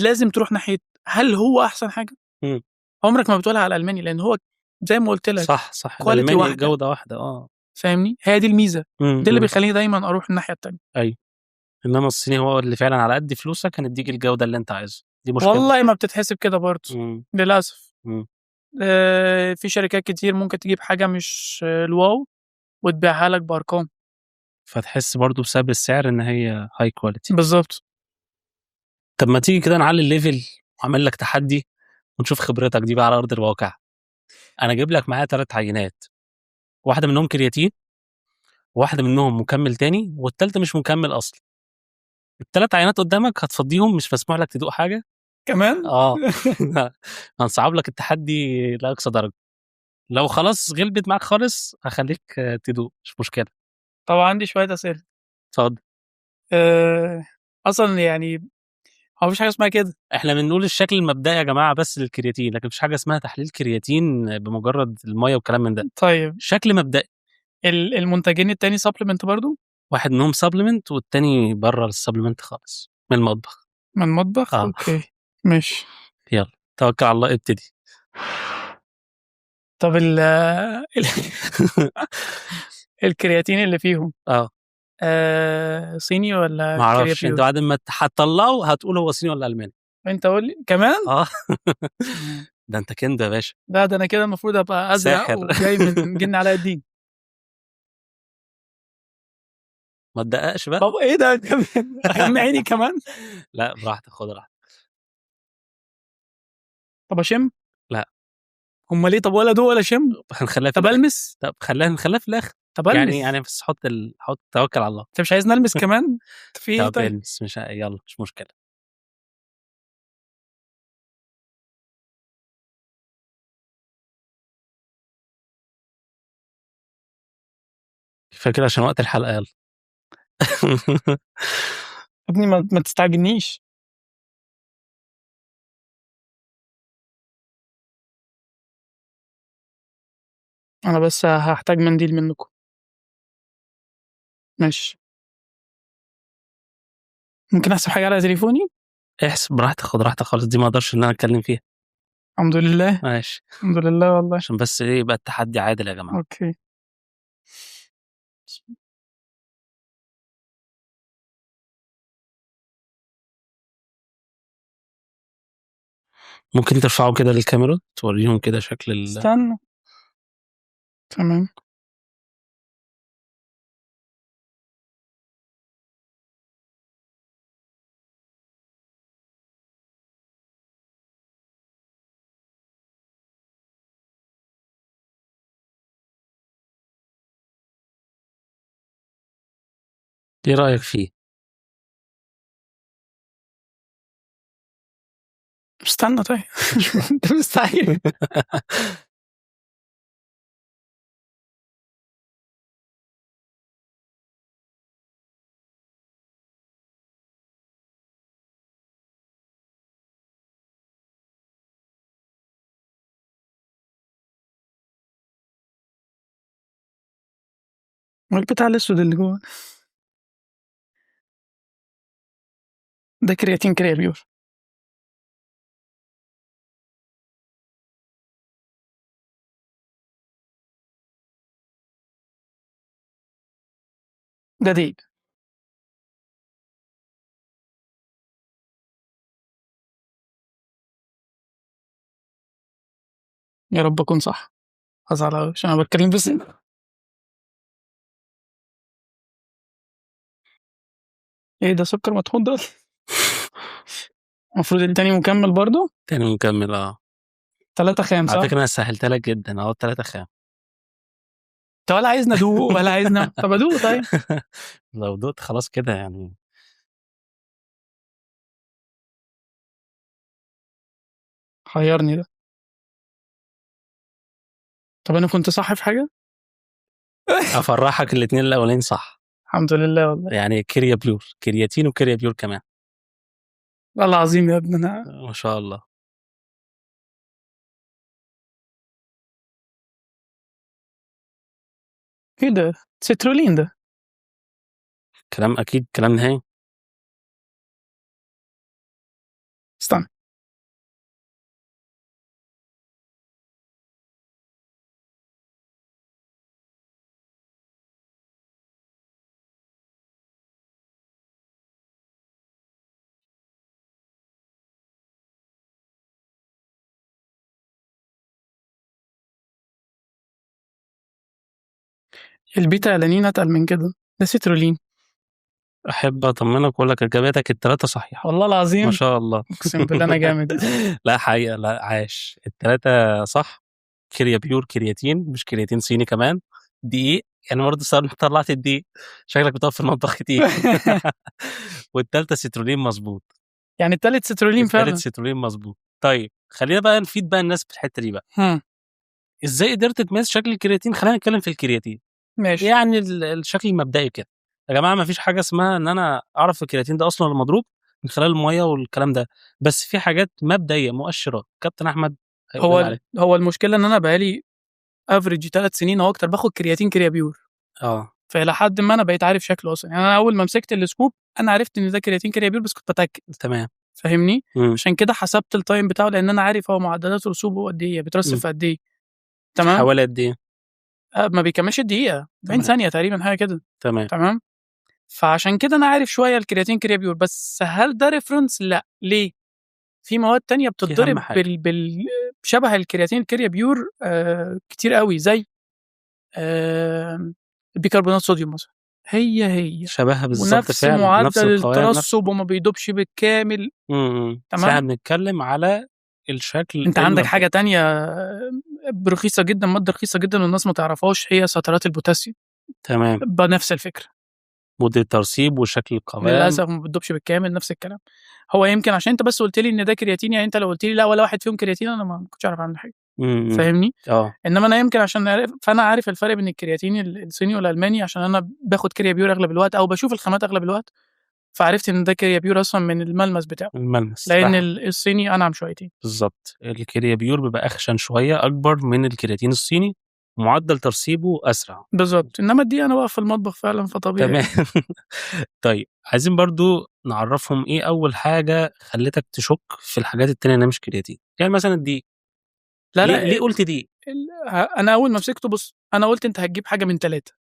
لازم تروح ناحية هل هو احسن حاجة؟ عمرك ما بتقولها على الالماني لان هو زي ما قلت لك صح، quality الالماني واحدة. جوده واحده. فاهمني؟ هي دي الميزه، ده اللي بيخليني دايما اروح الناحية التانية. انما الصيني هو اللي فعلا على قد فلوسك هنديك الجودة اللي انت عايزها، دي مشكله. والله ما بتتحسب كده برضه للاسف. في شركات كتير ممكن تجيب حاجة مش ال wow وتبيعها لك بارقام. فتحس برضو بسبب السعر ان هي high quality. بالظبط. طب ما تيجي كده نعلي ال level واعمل لك تحدي ونشوف خبرتك دي بقى على ارض الواقع. انا اجيب لك معايا 3 عينات، واحدة منهم كرياتين، واحدة منهم مكمل تاني، والتالتة مش مكمل اصلا. الثلاث عينات قدامك هتفضيهم، مش مسموح لك تدوق حاجة كمان. هنصعب لك التحدي لاقصى درجه. لو خلاص غلبت معاك خالص هخليك تدوق، مش مشكلة. طب عندي شوية اسئلة. اتفضل. اصلا يعني هو مفيش حاجة اسمها كده. احنا بنقول الشكل المبدئي يا جماعة بس للكرياتين، لكن مفيش حاجة اسمها تحليل كرياتين بمجرد المية والكلام من ده. طيب شكل مبدئي. المنتجين التاني supplement برضو؟ واحد منهم supplement والتاني بره ال supplement خالص، من المطبخ. من المطبخ. okay ماشي. يلا توكل على الله، ابتدي. طب الكرياتين اللي فيهم صيني ولا ما اعرفش، Creapure؟ انت بعد ما هتطلعه هتقول هو صيني ولا الماني. انت قول لي كمان. ده انت كده يا باشا. لا ده انا كده المفروض ابقى ازرق ساحر. وجاي من جن علاء الدين. ما تدققش بقى. طب ايه ده؟ غمي عيني كمان. لا براحتك، خد راحتك. طب اشم؟ لا. هم ليه؟ طب ولا دوق ولا شم؟ هنخليها في طب الآخر. المس؟ طب خليها في الاخر. طب المس. يعني بس حط توكل على الله. انت مش عايزني المس كمان؟ في ايه؟ طب طيب المس، مش يلا مش مشكلة. كفاية كده عشان وقت الحلقة. يلا. يا ابني ما تستعجلنيش. انا بس هحتاج منديل منكم. ماشي. ممكن احسب حاجة على تليفوني؟ احسب براحتك، خد راحتك خالص، دي ما اقدرش ان انا اتكلم فيها. الحمد لله. ماشي. الحمد لله والله. عشان بس ايه يبقى التحدي عادل يا جماعة. okay. ممكن ترفعه كده للكاميرا توريهم كده شكل استنى. تمام. ايه رأيك فيه؟ استنى طيب. انت مستعجل. البتاع الاسود اللي جوه ده كرياتين Creapure. ده دقيق. يا رب اكون صح. هزعل أوي عشان انا بتكلم بس. ايه ده سكر مطحون ده؟ المفروض التاني مكمل برضو؟ تاني مكمل. 3 خام صح؟ على فكرة انا سهلتها لك جدا اهو، 3 خام. انت ولا عايزنا ادوق ولا عايزنا. طب ادوق طيب. لو دوقت خلاص كده يعني. حيرني ده. طب انا كنت صح في حاجة؟ افرحك الاثنين الاولين صح. الحمد لله والله. يعني Creapure، كرياتين و Creapure كمان. والله العظيم يا ابني انا ما شاء الله. ايه ده؟ سيترولين ده. كلام اكيد، كلام نهائي. استنى. البيتا ألانين أتقل من كده، ده سيترولين. أحب أطمنك وأقول لك إجاباتك التلاتة صحيحة. والله العظيم. ما شاء الله. أقسم بالله أنا جامد. لا حقيقة، لا عاش، التلاتة صح. Creapure كرياتين، مش كرياتين صيني كمان. دقيق يعني برضه صار طلعت الدقيق، شكلك بتقف في المطبخ كتير. والتالتة سيترولين مظبوط. يعني التالت سيترولين فعلا. التالت سيترولين مظبوط. طيب خلينا بقى نفيد بقى الناس في الحتة دي بقى. ازاي قدرت تميز شكل الكرياتين؟ خلينا نتكلم في الكرياتين. ماشي. يعني الشكل المبدئي كده يا جماعة، ما فيش حاجة اسمها ان انا اعرف الكرياتين ده اصلا ولا مضروب من خلال المية والكلام ده، بس في حاجات مبدئية، مؤشرات. كابتن احمد هيقول هو لنا عليها. هو المشكلة ان انا بقالي average 3 سنين او اكتر باخد كرياتين Creapure. فالى حد ما انا بقيت عارف شكله اصلا. يعني انا اول ما مسكت ال scoop انا عرفت ان ده كرياتين Creapure، بس كنت بتاكد. فاهمني؟ عشان كده حسبت ال time بتاعه، لان انا عارف هو معدلات رسوبه قد ايه، بيترسب في قد ايه. تمام. حوالي قد ايه؟ ما بيكملش الدقيقه، 40 ثانية تقريبا، حاجة كده. تمام. فعشان كده انا عارف شوية الكرياتين Creapure، بس هل ده reference؟ لا. ليه؟ في مواد تانية بتتضرب أهم حاجة. شبه الكرياتين Creapure كتير قوي، زي البيكربونات صوديوم مثلا، هي هي شبهها بالظبط. ونفس فعلا نفس معدل القوام، نفس الترسب وما بيدوبش بالكامل. بس تمام. احنا بنتكلم على الشكل انت عندك المبدئي. حاجة تانية رخيصة جدا، مادة رخيصة جدا والناس ما تعرفهاش، هي سترات البوتاسيوم. بنفس الفكره. مده ترسيب وشكل القوام. للاسف ما بتدوبش بالكامل، نفس الكلام. هو يمكن عشان انت بس قلت لي ان ده كرياتين، يعني انت لو قلت لي لا ولا واحد فيهم كرياتين انا ما كنتش اعرف اعمل حاجه. فاهمني؟ انما انا يمكن عشان عارف، فانا عارف الفرق بين الكرياتين الصيني والالماني، عشان انا باخد Creapure اغلب الوقت او بشوف الخامات اغلب الوقت، فعرفت ان ده Creapure اصلا من الملمس بتاعه. الملمس. لان صح. الصيني انعم شويتين. بالظبط، ال Creapure بيبقى اخشن شويه، اكبر من الكرياتين الصيني، معدل ترسيبه اسرع. بالظبط. انما دي انا واقف في المطبخ فعلا، فطبيعي. تمام. طيب عايزين برضو نعرفهم ايه اول حاجة خلتك تشك في الحاجات التانية انها مش كرياتين، يعني مثلا الدقيق. لا. ليه, لا. ليه قلت دقيق؟ انا اول ما مسكته، بص، انا قلت انت هتجيب حاجة من ثلاثه.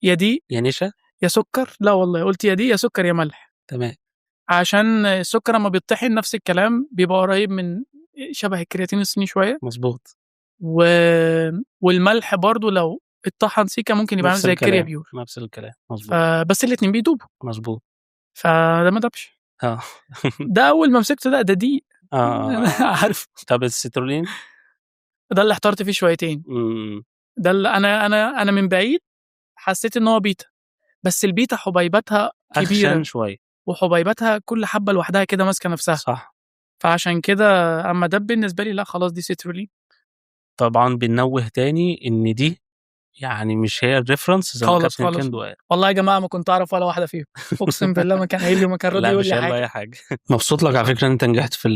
يا دي يا نشا. يا سكر. لا والله، قلت يا دي يا سكر يا ملح. عشان السكر لما بيطحن نفس الكلام، بيبقى قريب من شبه الكرياتين الصيني شوية. و... والملح برضو لو اتطحن سيكا ممكن يبقى عامل نفس زي الكلام. ال Creapure. نفس الكلام، مظبوط. فبس الاتنين بيدوبوا. فده ما دبش. ده اول ما مسكته، ده دي انا عارف. طب السترولين؟ ده اللي احترت فيه شويتين. ده اللي انا من بعيد حسيت ان هو بيتا، بس البيتا حبيباتها كبيرة اخشن شويه. وحبيباتها كل حبه لوحدها كده ماسكه نفسها. فعشان كده اما ده بالنسبة لي، لا خلاص، دي سيترولين. طبعا بننوه تاني ان دي يعني مش هي ال reference زي ما خالص، كابتن خالص. كندو قال. والله يا جماعة ما كنت اعرف ولا واحدة فيهم، اقسم بالله ما كان قايل لي وما كان راضي لا، يقول مش لي قال حاجة. اي حاجه. مبسوط لك على فكرة ان انت نجحت في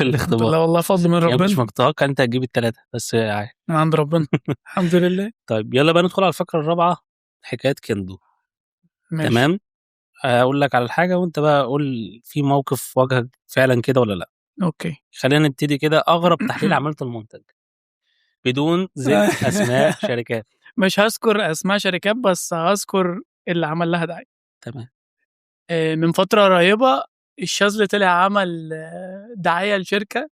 الاختبار. لا والله، فضل من يعني مش ربنا. متوقع انت هتجيب الثلاثه، بس عادي. من عند ربنا، الحمد لله. طيب يلا بقى ندخل على الفقرة الرابعه، حكايات كندو. ماشي. تمام، اقول لك على الحاجة وانت بقى قول في موقف واجهك فعلا كده ولا لا. okay. خلينا نبتدي كده. اغرب تحليل عملته المنتج بدون ذكر اسماء شركات. مش هذكر اسماء شركات، بس هذكر اللي عمل لها دعايه. من فترة قريبه الشاذلي طلع عمل دعاية لشركة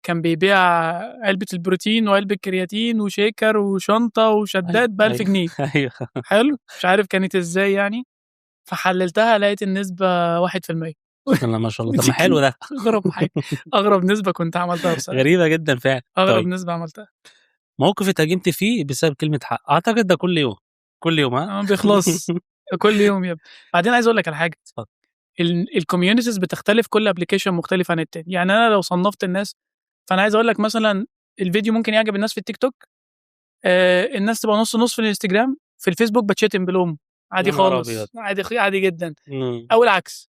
كان بيبيع علبة البروتين وعلبة كرياتين و shaker وشنطه وشداد ب 1000 جنيه. حلو، مش عارف كانت ازاي يعني، فحللتها لقيت النسبة 1%. بسم الله ما شاء الله، طب ما حلو ده. اغرب حاجه، اغرب نسبه كنت عملتها بصراحه. غريبة جدا فعلا. اغرب طيب. نسبه عملتها. موقف اتهاجمت فيه بسبب كلمة حق، اعتقد ده كل يوم، كل يوم ها. ما بيخلص، كل يوم يا ابني. بعدين عايز اقول لك على حاجه. اتفضل. ال communities بتختلف، كل application مختلف عن التاني. يعني انا لو صنفت الناس، فانا عايز اقول لك مثلا الفيديو ممكن يعجب الناس في التيك توك، الناس تبقى نص نص في الانستجرام، في الفيسبوك بتشتم بالام عادي يا نهار خالص. أبيض. عادي، عادي جدا. او العكس.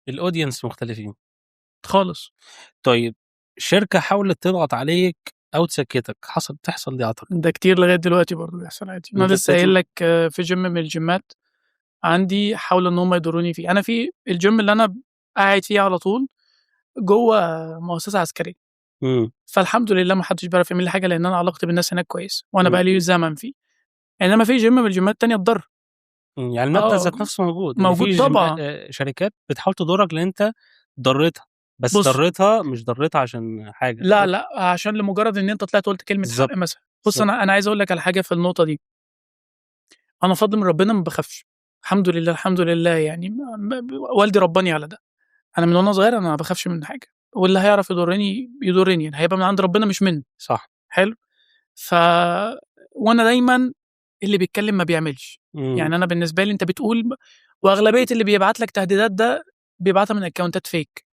ال audience مختلفين. خالص. طيب شركة حاولت تضغط عليك او تسكتك، حصل؟ تحصل دي اعتقد. ده كتير، لغاية دلوقتي برضه بيحصل عادي. انا أنت لسه قايل بتطلع- لك في جيم من الجيمات عندي حاولوا ان هم يضروني فيه. انا في الجيم اللي انا قاعد فيه على طول جوه مؤسسة عسكريه. فالحمد لله ما حدش بيعرف يعمل لي حاجه، لان انا علاقتي بالناس هناك كويس وانا بقالي زمن فيه. انما في جيم من الجيمات التانية اتضر. يعني المبدا ذات نفسه موجود، إن موجود في طبعا. شركات بتحاول تضرك لان انت ضرتها، بس بص. ضرتها مش ضرتها عشان حاجه. لا لا، عشان لمجرد ان انت طلعت قلت كلمة حق مثلا. بص، انا عايز اقول لك على حاجة في النقطة دي. انا فضل من ربنا ما بخافش، الحمد لله، الحمد لله. يعني والدي رباني على ده. انا من وانا صغير انا ما بخافش من حاجه، واللي هيعرف يضرني يضرني، يعني هيبقى من عند ربنا مش مني. حلو. وانا دايما اللي بيتكلم ما بيعملش. يعني انا بالنسبة لي انت بتقول، واغلبيه اللي بيبعت لك تهديدات ده بيبعتها من اكونتات fake،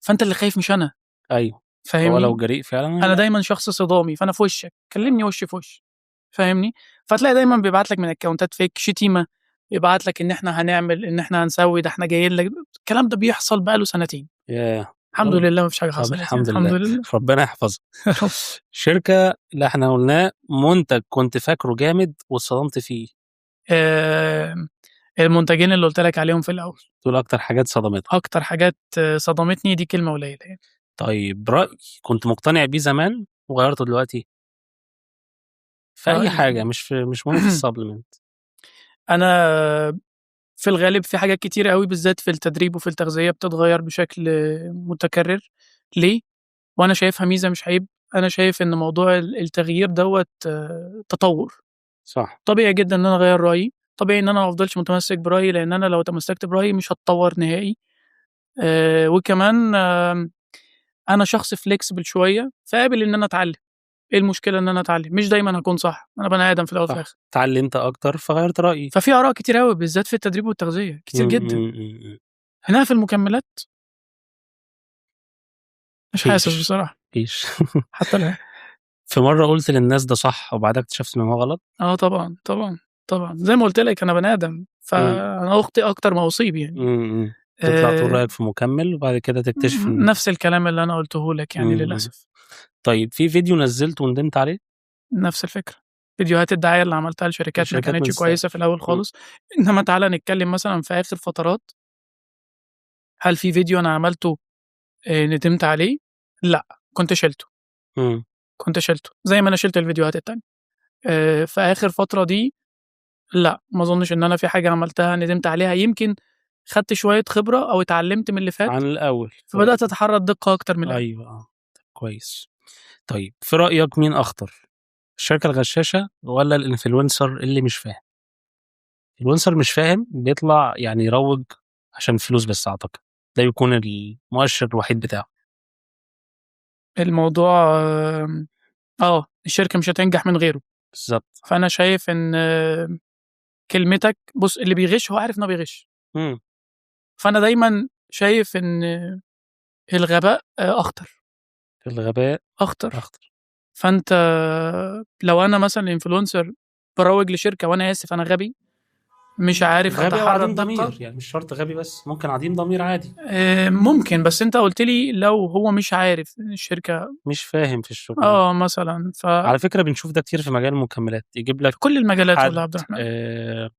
فانت اللي خايف مش انا. ايوه، فاهمني؟ هو لو جريء فعلا. انا دايما شخص صدامي، فانا في وشك كلمني وش في وش، فاهمني؟ فتلاقي دايما بيبعت لك من اكونتات fake شتيمه، يبعت لك ان احنا هنعمل، ان احنا هنسوي، ده احنا جايين لك. الكلام ده بيحصل بقاله سنتين. ياه. الحمد لله ما فيش حاجة طب حصلت. الحمد الحمد لله. لله. ربنا يحفظك. شركة اللي احنا قلناه، منتج كنت فاكره جامد واتصدمت فيه. المنتجين اللي قلت لك عليهم في الاول. دول اكتر حاجات صدمتك. اكتر حاجات صدمتني، دي كلمة قليله يعني. طيب، رأي كنت مقتنع بيه زمان وغيرته دلوقتي في اي رأي. حاجه، مش مهم في ال supplement. انا في الغالب في حاجات كتير قوي، بالذات في التدريب وفي التغذيه، بتتغير بشكل متكرر. ليه؟ وانا شايفها ميزة مش عيب. انا شايف ان موضوع التغيير دوت تطور. طبيعي جدا ان انا اغير رايي، طبيعي ان انا ما افضلش متمسك برايي، لان انا لو تمسكت برايي مش هتطور نهائي. وكمان انا شخص flexible شويه، فقابل ان انا اتعلم. ايه المشكلة ان انا اتعلم؟ مش دايما هكون صح، انا بني ادم في الاول وفي الاخر. اتعلمت اكتر فغيرت رايي. ففي اراء كتير قوي، بالذات في التدريب والتغذيه، كتير جدا. هنا في المكملات مش حاسس مفيش. بصراحه. مفيش. حتى الان. في مرة قلت للناس ده صح وبعدها اكتشفت ان هو غلط؟ اه طبعا طبعا طبعا، زي ما قلت لك انا بني ادم، فانا اخطئ اكتر ما اصيب يعني. تطلع تقول آه رايك في مكمل وبعد كده تكتشف ان نفس الكلام اللي انا قلته لك يعني. للاسف. طيب، في فيديو نزلته وندمت عليه؟ نفس الفكره، فيديوهات الدعاية اللي عملتها لشركات ما الشركات ما كانتش كويسة في الاول خالص. انما تعالى نتكلم مثلا في اخر فترات، هل في فيديو انا عملته ندمت عليه؟ لا، كنت شلته. كنت شلته زي ما انا شلت الفيديوهات التانية. في اخر فترة دي لا، ما اظنش ان انا في حاجة عملتها ندمت عليها. يمكن خدت شوية خبره او اتعلمت من اللي فات عن الاول، فبدات اتحرى الدقة اكتر من الاول. ايوه، كويس. طيب، في رايك مين اخطر، الشركة الغشاشه ولا ال influencer اللي مش فاهم؟ ال influencer مش فاهم، بيطلع يعني يروج عشان فلوس بس، اعتقد ده يكون المؤشر الوحيد بتاعه. الموضوع الشركة مش هتنجح من غيره. فانا شايف ان كلمتك، بص، اللي بيغش هو عارف انه بيغش. فانا دايما شايف ان الغباء اخطر. الغباء اخطر. اخطر. فانت لو انا مثلا influencer بروج لشركه، وانا اسف انا غبي مش عارف غبي او اتحرى عديم الدقة. ضمير، يعني مش شرط غبي، بس ممكن عديم ضمير عادي. ممكن، بس انت قلت لي لو هو مش عارف إن الشركة مش فاهم في الشغل. اه مثلا على فكرة بنشوف ده كتير في مجال المكملات، يجيب لك في كل المجالات حد والله يا عبد الرحمن.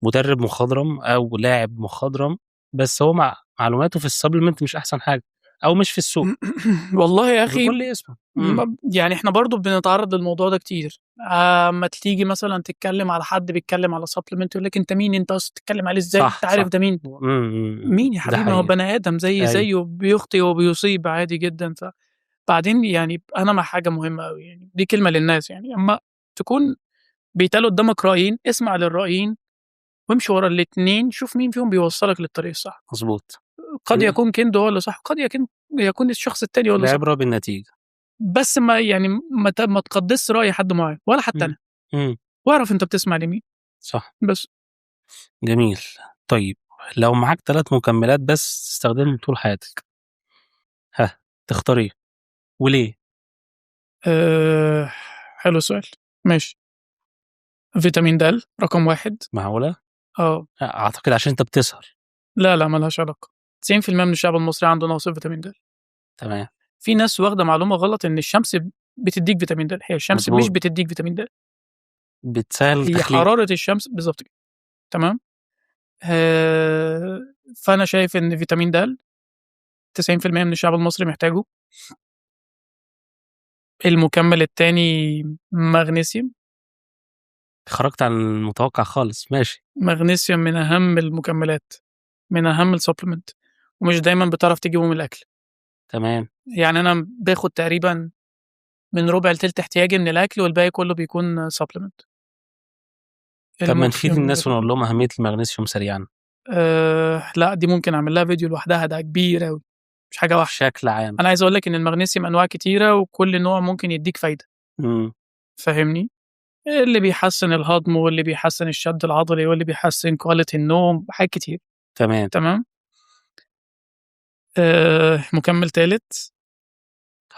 مدرب مخضرم او لاعب مخضرم، بس هو مع معلوماته في ال supplement مش احسن حاجة او مش في السوق. والله يا اخي بكل اسمه. يعني احنا برضو بنتعرض للموضوع ده كتير. اما تيجي مثلا تتكلم على حد بيتكلم على supplement، يقول لك انت مين؟ انت اصلا تتكلم عليه ازاي؟ انت عارف ده مين؟ مين يا ده حبيبي؟ ما هو حقيقي. بني ادم زي زيه، بيخطي وبيصيب عادي جدا. بعدين يعني انا مع حاجة مهمة قوي، يعني دي كلمة للناس، يعني اما تكون بيتقال قدامك رايين، اسمع للرايين وامشي ورا الاثنين، شوف مين فيهم بيوصلك للطريق الصح. قد يكون كندو هو اللي صح، قد يكون الشخص التاني هو اللي صح. العبرة بالنتيجه. بس ما يعني ما تقدسش راي حد معين ولا حتى انا. واعرف انت بتسمع لمين. بس. جميل. طيب، لو معاك 3 مكملات بس تستخدمهم طول حياتك، ها، تختار ايه وليه؟ حلو السؤال، ماشي. فيتامين د رقم 1. معقولة؟ اه. اعتقد عشان انت بتسهر. لا لا، ملهاش علاقة. 90% من الشعب المصري عنده نقص فيتامين د. في ناس واخدة معلومة غلط ان الشمس بتديك فيتامين د. هي الشمس مش بتديك فيتامين د. بتسهل هي التخليق. حرارة الشمس بالظبط كده. تمام. فأنا شايف إن فيتامين د 90% من الشعب المصري محتاجه. المكمل التاني مغنيسيوم. خرجت عن المتوقع خالص، ماشي. مغنيسيوم من أهم المكملات، من أهم ال supplement، ومش دايما بتعرف تجيبه من الأكل. يعني أنا باخد تقريبا من ربع لتلت احتياجي من الأكل، والباقي كله بيكون supplement. طب ما نفيد الناس ونقول لهم أهمية المغنيسيوم سريعا. لا، دي ممكن أعمل لها فيديو لوحدها، ده كبير أوي، مش حاجة واحدة. بشكل عام. أنا عايز أقول لك إن المغنيسيوم أنواع كتيرة، وكل نوع ممكن يديك فايدة. فاهمني؟ اللي بيحسن الهضم واللي بيحسن الشد العضلي واللي بيحسن quality النوم، حاجات كتير. تمام. مكمل تالت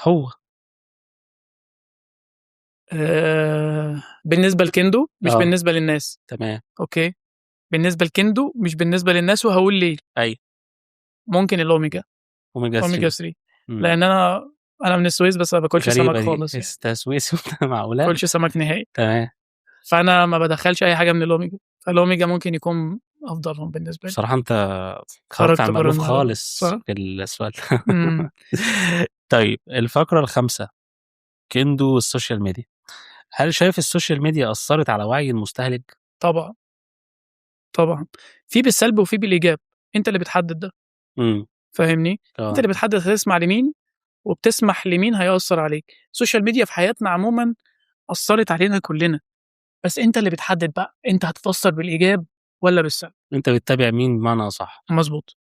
هو بالنسبة لكندو مش بالنسبة للناس. Okay، بالنسبة لكندو مش بالنسبة للناس، وهقول ليه. ممكن الاوميجا. اوميجا 3. اوميجا 3. مم. لان انا من السويس بس ما باكلش غريبة سمك دي. خالص يعني. انت سويسي معقولة؟ ما باكلش سمك نهائي. فانا ما بدخلش اي حاجة من الاوميجا، فالاوميجا ممكن يكون افضلهم بالنسبة لي. بصراحة انت خرجت خرجت عن بره المألوف المألوف. خالص صح؟ في السؤال ده. طيب، الفقرة الخامسة، كندو وال social media. هل شايف ال social media أثرت على وعي المستهلك؟ طبعا طبعا، في بالسلب وفي بالايجاب، انت اللي بتحدد ده. فاهمني؟ انت اللي بتحدد هتسمع لمين وبتسمح لمين هيأثر عليك. ال social media في حياتنا عموما أثرت علينا كلنا، بس انت اللي بتحدد بقى انت هتتأثر بالإيجاب ولا بالسلب. انت بتتابع مين بمعنى أصح. مظبوط.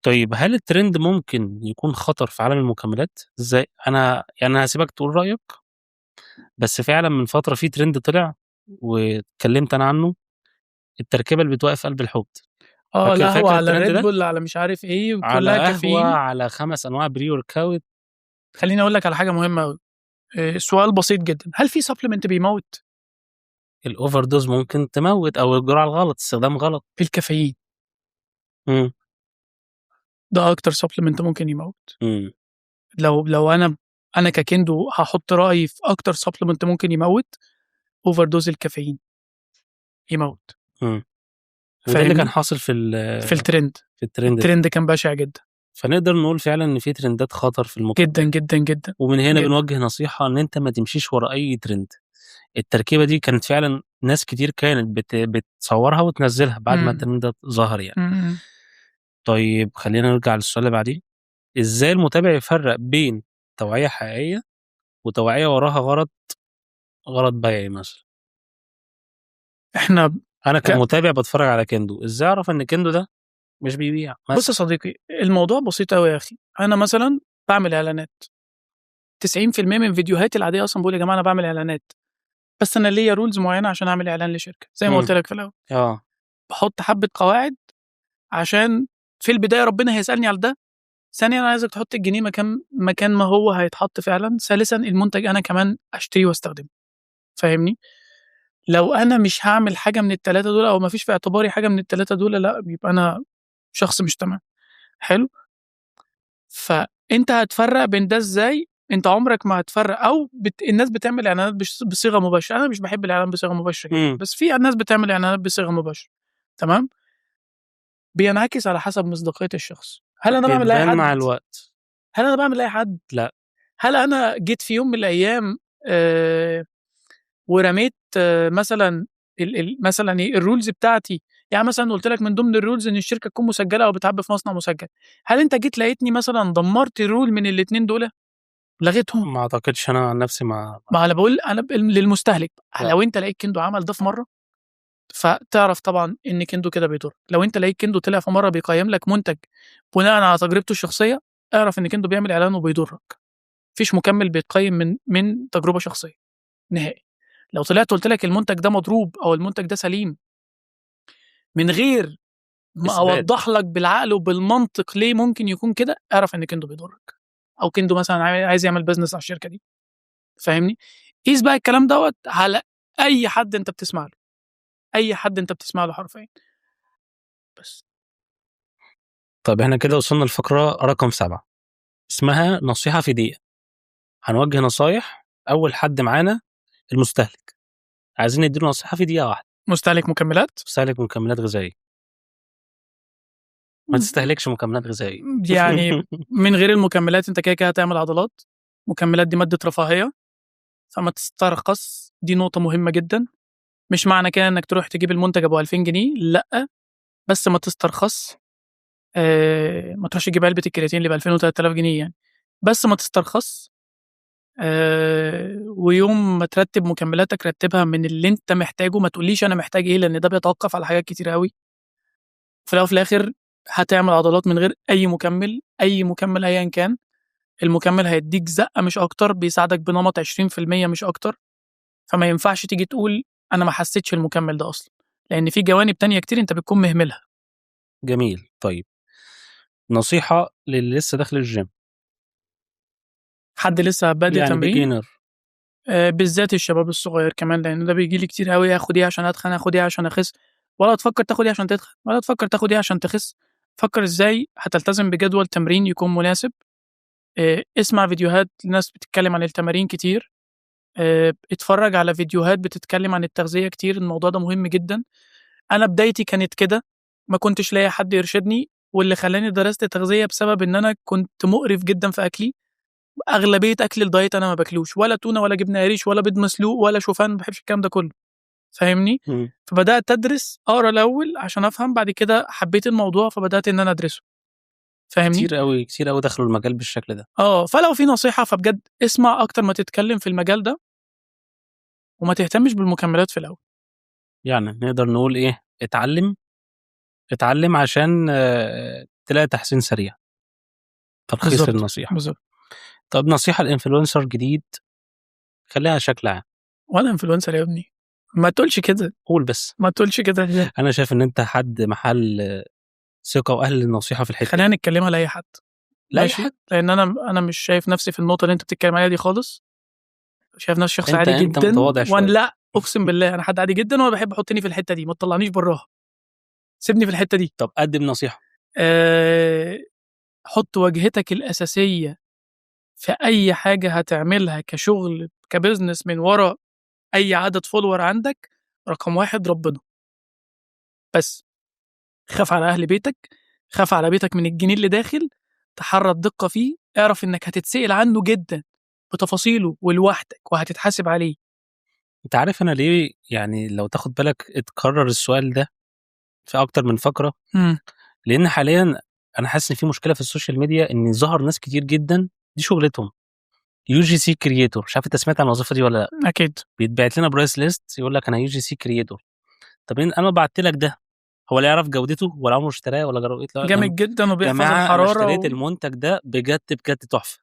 طيب، هل الترند ممكن يكون خطر في عالم المكملات؟ ازاي؟ انا يعني انا هسيبك تقول رأيك، بس فعلا من فترة في ترند طلع واتكلمت انا عنه، التركيبة اللي بتوقف قلب الحوض. لا، هو فاكر على الترند ريد ده؟ بول، على مش عارف ايه، على وكلها قهوة، كافيين. على 5 انواع pre-workout. خليني اقول لك على حاجة مهمة قوي. سؤال بسيط جدا، هل في supplement بيموت؟ ال overdose ممكن تموت، او الجرعة الغلط، استخدام غلط. الكافيين. ده اكتر supplement ممكن يموت. لو انا ككندو هحط رايي في اكتر supplement ممكن يموت، overdose الكافيين يموت. وده اللي فاهمني؟ كان حاصل في في الترند. في الترند ده. الترند كان بشع جدا. فنقدر نقول فعلا ان في ترندات خطر في المجتمع. جدا جدا جدا. ومن هنا جداً. بنوجه نصيحة ان انت ما تمشيش ورا اي ترند. التركيبة دي كانت فعلا ناس كتير كانت بتصورها وتنزلها بعد ما الترند ده ظهر يعني. طيب، خلينا نرجع للسؤال اللي بعديه. ازاي المتابع يفرق بين توعية حقيقية وتوعية وراها غرض بيعي مثلا؟ احنا انا كمتابع بتفرج على كندو، ازاي اعرف ان كندو ده مش بيبيع مثلا؟ بص يا صديقي، الموضوع بسيط قوي يا اخي. انا مثلا بعمل اعلانات، 90% من فيديوهاتي العادية اصلا بقول يا جماعة انا بعمل اعلانات، بس انا ليا rules معينة عشان اعمل اعلان لشركة زي ما قلت لك في الاول. بحط حبه قواعد عشان في البداية ربنا هيسالني على ده، ثانيا انا عايزك تحط الجنيه مكان ما هو هيتحط فعلا، ثالثا المنتج انا كمان اشتريه واستخدمه. فاهمني؟ لو انا مش هعمل حاجة من الثلاثة دول، او ما فيش في اعتباري حاجة من الثلاثة دول، لا، يبقى انا شخص مش تمام. حلو. فانت هتفرق بين ده ازاي؟ انت عمرك ما هتفرق. او الناس بتعمل اعلانات بصيغة مباشرة، انا مش بحب الاعلان بصيغة مباشرة جدا، بس في ناس بتعمل اعلانات بصيغة مباشرة. تمام؟ بينعكس على حسب مصداقية الشخص. هل انا بعمل لاي بتبان حد؟ مع الوقت. هل انا بعمل لاي حد؟ لا. هل انا جيت في يوم من الايام ورميت مثلا مثلا ايه ال rules بتاعتي؟ يعني مثلا قلت لك من ضمن ال rules ان الشركة تكون مسجله او بتعبي في مصنع مسجل. هل انت جيت لقيتني مثلا دمرت ال rule من الاثنين دول؟ لغيتهم؟ ما اعتقدش، انا عن نفسي ما ما انا بقول انا للمستهلك. لا. لو انت لقيت كندو عمل ده في مرة، فتعرف طبعا ان كندو كده بيضر. لو انت لقيت كندو طلع في مرة بيقيم لك منتج بناء على تجربته الشخصية، اعرف ان كندو بيعمل اعلان وبيضرك. مفيش مكمل بيتقيم من تجربه شخصية نهائي. لو طلعت قلت لك المنتج ده مضروب او المنتج ده سليم من غير ما إثبات. اوضح لك بالعقل وبالمنطق ليه ممكن يكون كده، اعرف ان كندو بيضرك، او كندو مثلا عايز يعمل business على الشركة دي. فاهمني؟ قيس بقى الكلام دوت على اي حد انت بتسمع له، اي حد انت بتسمع له حرفيا. بس. طيب، احنا كده وصلنا للفقرة رقم 7، اسمها نصيحة في دقيقة. هنوجه نصايح. أول حد معانا المستهلك، عايزين نديله نصيحة في دقيقة واحدة. مستهلك مكملات؟ مستهلك مكملات غذائية. ما تستهلكش مكملات غذائية. يعني من غير المكملات انت كده كده هتعمل عضلات. مكملات دي مادة رفاهية، فما تسترخص، دي نقطة مهمة جدا. مش معنى كده انك تروح تجيب المنتج ابو 2000 جنيه، لا، بس ما تسترخص. ما تروحش تجيب علبة الكرياتين اللي ب 2000 و 3000 جنيه يعني، بس ما تسترخص. ويوم ما ترتب مكملاتك رتبها من اللي انت محتاجه، ما تقوليش انا محتاج ايه، لان ده بيتوقف على حاجات كتير قوي. في الاول وفي الاخر هتعمل عضلات من غير اي مكمل، اي مكمل ايا كان. المكمل هيديك زقه مش اكتر، بيساعدك بنمط 20% مش اكتر. فما ينفعش تيجي تقول انا ما حسيتش المكمل ده اصلا، لان في جوانب تانية كتير انت بتكون مهملها. جميل. طيب نصيحة للي لسه داخل الجيم، حد لسه بادئ يعني تمرين، beginner. بالذات الشباب الصغير كمان، لان ده بيجي لي كتير قوي، اخد ايه عشان اتخن، اخد ايه عشان اخس. ولا تفكر تاخد ايه عشان تتخن، ولا تفكر تاخد ايه عشان تخس. فكر ازاي هتلتزم بجدول تمرين يكون مناسب. اسمع فيديوهات لناس بتتكلم عن التمارين كتير، اتفرج على فيديوهات بتتكلم عن التغذية كتير. الموضوع ده مهم جدا. انا بدايتي كانت كده، ما كنتش لاقي حد يرشدني، واللي خلاني درست تغذية بسبب ان انا كنت مقرف جدا في اكلي. اغلبية اكل ال diet انا ما باكلوش، ولا تونه ولا جبنه قريش ولا بيض مسلوق ولا شوفان، ما بحبش الكلام ده كله، فاهمني؟ فبدات ادرس، اقرا الاول عشان افهم، بعد كده حبيت الموضوع فبدات ان انا ادرسه، فاهمني؟ كتير قوي كتير قوي دخلوا المجال بالشكل ده. فلو في نصيحة فبجد اسمع اكتر ما تتكلم في المجال ده، وما تهتمش بالمكملات في الاول. يعني نقدر نقول ايه؟ اتعلم، اتعلم عشان تلاقي تحسين سريع. تلخيص النصيحة. بالظبط. طب نصيحة ل influencer جديد، خليها شكل عام. وانا influencer يا ابني؟ ما تقولش كده. قول بس. ما تقولش كده. انا شايف ان انت حد محل ثقة واهل النصيحة في الحتة. خلينا نتكلمها لاي حد. لا، أي ماشي؟ حد. لان انا مش شايف نفسي في النقطة اللي انت بتتكلم عليها دي خالص. شايف نفسي شخص عادي أنت جدا. متواضع شوية. وانا لا، اقسم بالله انا حد عادي جدا، وانا بحب احطني في الحتة دي، ما تطلعنيش براها، سيبني في الحتة دي. طب قدم نصيحة. حط واجهتك الاساسية في اي حاجة هتعملها كشغل ك business من ورا اي عدد follower عندك. رقم 1 ربنا، بس خاف على اهل بيتك، خاف على بيتك من الجنيه اللي داخل، تحرى الدقة فيه، اعرف انك هتتسأل عنه جدا بتفاصيله ولوحدك وهتتحاسب عليه. انت عارف انا ليه يعني لو تاخد بالك اتكرر السؤال ده في اكتر من فقره؟ لان حاليا انا حاسس ان في مشكلة في ال social media، ان ظهر ناس كتير جدا دي شغلتهم UGC creator. مش عارف انت سمعت عن الوظيفة دي ولا لا؟ اكيد. بيتبعت لنا price list يقول لك انا UGC creator. طب انا بعت لك ده، هو لا يعرف جودته ولا عمره اشتراه ولا جربه. لا، جامد جدا وبيحفظ جماعة انا الحرارة اشتريت المنتج ده بجد بجد تحفة،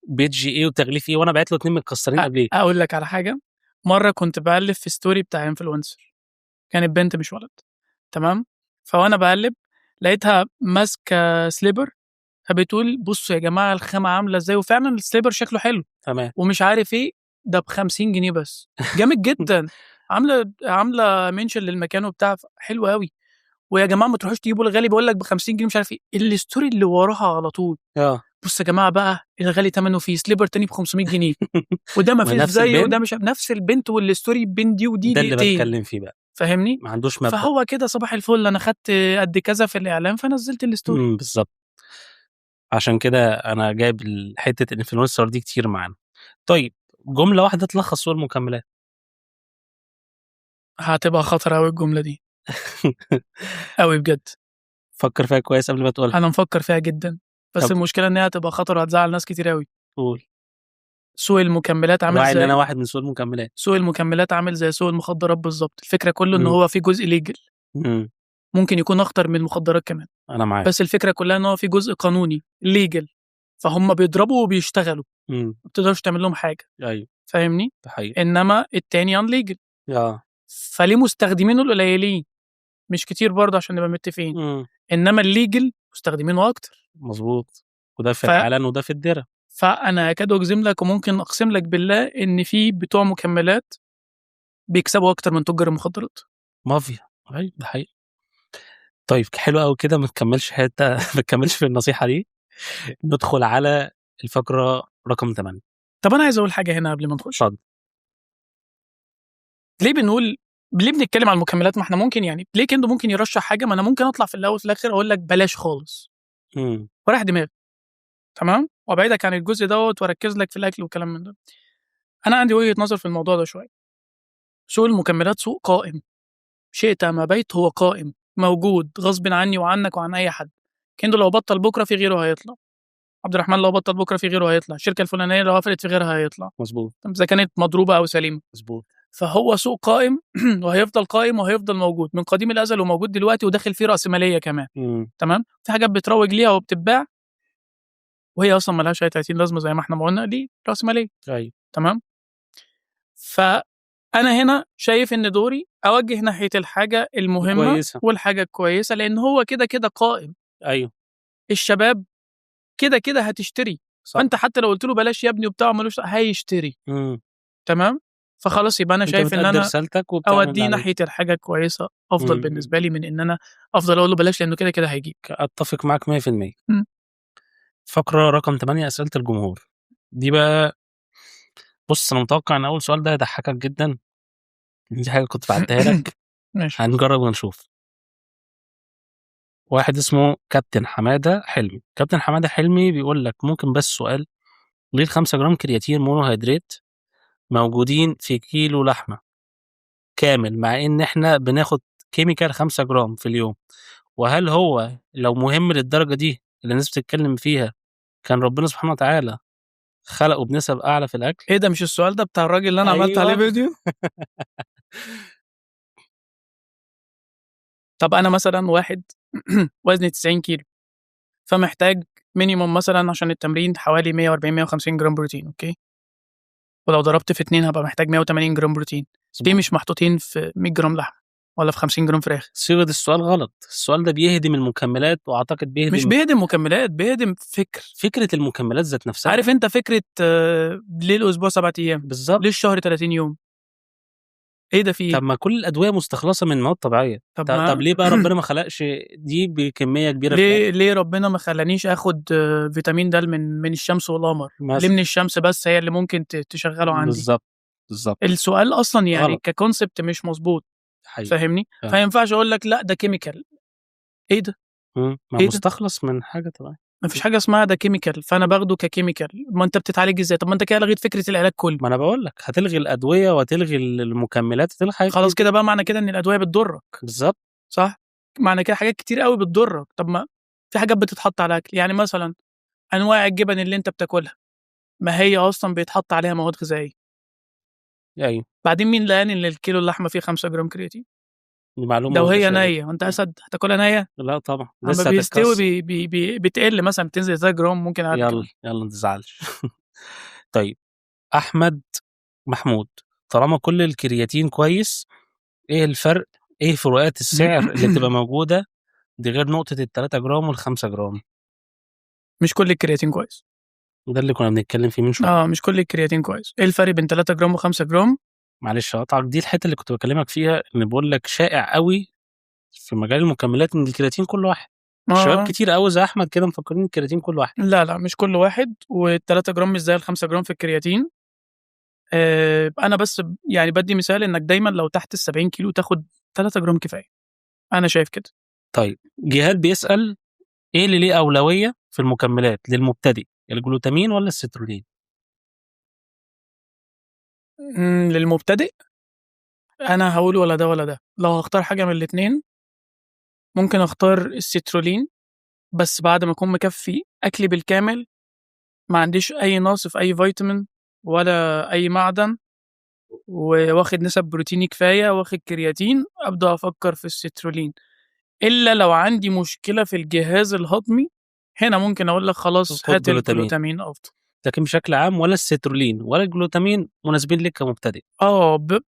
بيجي ايه وتغليف ايه، وانا بعت له 2 متكسرين قبليه. اقول لك على حاجة، مرة كنت بقلب في story بتاع influencer، كانت بنت مش ولد، تمام؟ فوانا بقلب لقيتها ماسكه slipper، فبتقول بصوا يا جماعة الخامة عامله ازاي، وفعلا ال slipper شكله حلو، ومش عارف ايه، ده ب 50 جنيه بس، جامد جدا. عامله mention للمكان وبتاع، حلو قوي. ويا جماعة ما تروحوش تجيبوا الغالي، بقول لك ب 50 جنيه مش عارف ايه. ال story اللي وراها على طول، بص يا جماعة بقى الغالي ثمنه فيه slipper تاني ب 500 جنيه، وده ما فيش ونفس زيه، البنت؟ وده مش نفس البنت، وال story بين دي ودي ده اللي دقيقتين. بتكلم فيه بقى، فاهمني؟ ما عندوش مبدأ. فهو كده صباح الفل، انا خدت قد كذا في الاعلان فنزلت ال story. بالظبط. عشان كده انا جايب حتة ال influencer دي كتير معانا. طيب جملة واحدة تلخص سوق المكملات. هتبقى خطر قوي الجملة دي قوي بجد. فكر فيها كويس قبل ما تقولها. انا مفكر فيها جدا، بس طب. المشكلة ان هي هتبقى خطر وهتزعل ناس كتير قوي. قول. سوق المكملات عامل راعي ان زي انا واحد من سوق المكملات. سوق المكملات عامل زي سوق المخدرات بالظبط. الفكرة كله ان هو في جزء legal، ممكن يكون اخطر من المخدرات كمان. انا معاك. بس الفكرة كلها ان هو في جزء قانوني legal، فهم بيضربوا وبيشتغلوا، ما بتقدرش تعمل لهم حاجة. فاهمني؟ ده حقيقي. انما التاني illegal، فليه مستخدمينه القليلين مش كتير برضه عشان نبقى متفقين. انما ال legal مستخدمينه اكتر. مظبوط، وده في العلن وده في الدرة. فانا اكاد اجزم لك وممكن اقسم لك بالله ان في بتوع مكملات بيكسبوا اكتر من تجار المخدرات. مافيا. ايوه ده حقيقي. طيب حلو قوي كده، ما تكملش حتة ما تكملش في النصيحة دي. ندخل على الفقرة رقم 8. طب انا عايز اقول حاجة هنا قبل ما نخش. اتفضل. ليه بنقول، ليه بنتكلم على المكملات؟ ما احنا ممكن يعني ليه كندو ممكن يرشح حاجة، ما انا ممكن اطلع في الاول في الاخر اقول لك بلاش خالص وراح دماغي، تمام، وابعدك عن الجزء دوت واركز لك في الاكل والكلام من ده. انا عندي وجهه نظر في الموضوع ده شوية. سوق المكملات سوق قائم، شئت ام ابيت هو قائم موجود غصب عني وعنك وعن اي حد. كندو لو بطل بكره في غيره هيطلع، عبد الرحمن لو بطل بكره في غيره هيطلع، الشركة الفلانية لو قفلت في غيرها هيطلع. مظبوط. اذا كانت مضروبة او سليمة. مظبوط. فهو سوق قائم وهيفضل قائم وهيفضل موجود من قديم الازل وموجود دلوقتي وداخل فيه راسمالية كمان. تمام. في حاجات بتروج ليها وبتتباع وهي اصلا ملهاش اي 30 لازمه زي ما احنا ما قلنا، دي راسمالية. ايوه. تمام. فانا انا هنا شايف ان دوري اوجه ناحية الحاجة المهمة كويسة. والحاجة الكويسة، لان هو كده كده قائم. ايوه الشباب كده كده هتشتري. صح. فانت حتى لو قلت له بلاش يا ابني وبتاع ملوش، هيشتري. تمام. فخلاص يبقى انا انت شايف ان بتأدي انا رسالتك وبتعمل اللي اوديه عليك. ناحية الحاجة الكويسة افضل بالنسبة لي من ان انا افضل اقول له بلاش، لانه كده كده هيجيب. اتفق معاك 100%. فقره رقم 8، اسئلة الجمهور. دي بقى بص، انا متوقع ان اول سؤال ده هيضحكك جدا، دي حاجة كنت بعتها لك. ماشي. هنجرب ونشوف. واحد اسمه كابتن حمادة حلمي، كابتن حمادة حلمي بيقول لك ممكن بس سؤال، ليه ال 5 جرام creatine monohydrate موجودين في كيلو لحمه كامل، مع ان احنا بناخد chemical 5 جرام في اليوم؟ وهل هو لو مهم للدرجة دي اللي الناس بتتكلم فيها كان ربنا سبحانه وتعالى خلقه بنسب اعلى في الاكل؟ ايه ده؟ مش السؤال ده بتاع الراجل اللي انا عملت عليه فيديو؟ طب انا مثلا واحد وزني 90 كيلو، فمحتاج minimum مثلا عشان التمرين حوالي 140 150 جرام بروتين، okay؟ ولو ضربت في اتنين هبقى محتاج 180 جرام بروتين. ليه مش محطوطين في 100 جرام لحمه ولا في 50 جرام فراخ؟ صيغة السؤال غلط. السؤال ده بيهدم المكملات، واعتقد بيهدم، مش بيهدم مكملات، بيهدم فكر، فكرة المكملات ذات نفسها. عارف انت فكرة ليه الاسبوع 7 ايام؟ بالظبط. ليه الشهر 30 يوم؟ ايه ده في ايه؟ طب ما كل الادوية مستخلصه من مواد طبيعية. طب ما طب ليه بقى ربنا ما خلقش دي بكمية كبيرة في ليه ربنا ما خلانيش اخد فيتامين د من الشمس والقمر؟ مثلا. ليه من الشمس بس هي اللي ممكن تشغله عندي؟ بالظبط بالظبط. السؤال اصلا يعني غلط. ك concept مش مظبوط. حقيقي. فاهمني؟ فما ينفعش اقول لك لا ده chemical. ايه ده؟ ما إيه ده؟ مستخلص من حاجة طبيعية. ما فيش حاجة اسمها ده chemical فانا باخده ك chemical. ما انت بتتعالج ازاي؟ طب ما انت كده لغيت فكرة العلاج كله. ما انا بقول لك هتلغي الادوية وهتلغي المكملات، هتلغي حاجات خلاص كتير. كده بقى معنى كده ان الادوية بتضرك. بالظبط. صح؟ معنى كده حاجات كتير قوي بتضرك. طب ما في حاجات بتتحط على الاكل، يعني مثلا انواع الجبن اللي انت بتاكلها ما هي اصلا بيتحط عليها مواد غذائية. ايوه. بعدين مين لقى ان الكيلو اللحمة فيه 5 جرام كرياتين؟ دي معلومة ده وهي منتشرة. نيه، وانت اسد هتاكلها نيه؟ لا طبعا، اما لسه بيستوي هتتكسر. بي بي بي بتقل مثلا، بتنزل 3 جرام ممكن اقل. يلا يلا ما تزعلش. طيب احمد محمود، طالما كل الكرياتين كويس، ايه الفرق؟ ايه فروقات السعر اللي بتبقى موجودة دي غير نقطة ال 3 جرام وال 5 جرام؟ مش كل الكرياتين كويس. ده اللي كنا بنتكلم فيه من شوية. مش كل الكرياتين كويس. ايه الفرق بين 3 جرام و5 جرام؟ معلش هقطعك، دي الحتة اللي كنت بكلمك فيها، ان بقول لك شائع قوي في مجال المكملات ان الكرياتين كل واحد. شباب كتير قوي زي احمد كده مفكرين الكرياتين كل واحد. لا لا مش كل واحد، وال3 جرام مش زي ال5 جرام في الكرياتين. انا بس يعني بدي مثال انك دايما لو تحت ال 70 كيلو تاخد 3 جرام كفاية، انا شايف كده. طيب جهاد بيسال ايه اللي ليه اولوية في المكملات للمبتدئ، الجلوتامين ولا السترولين؟ للمبتدئ انا هقول ولا ده ولا ده. لو هختار حاجة من الاثنين ممكن اختار السترولين، بس بعد ما اكون مكفي اكلي بالكامل، ما عنديش اي نقص في اي فيتامين ولا اي معدن، وواخد نسب بروتيني كفاية، واخد كرياتين، ابدا افكر في السترولين. الا لو عندي مشكلة في الجهاز الهضمي، هنا ممكن اقول لك خلاص خد هات جلوتامين. الجلوتامين افضل. لكن بشكل عام ولا السترولين ولا الجلوتامين مناسبين لك كمبتدئ.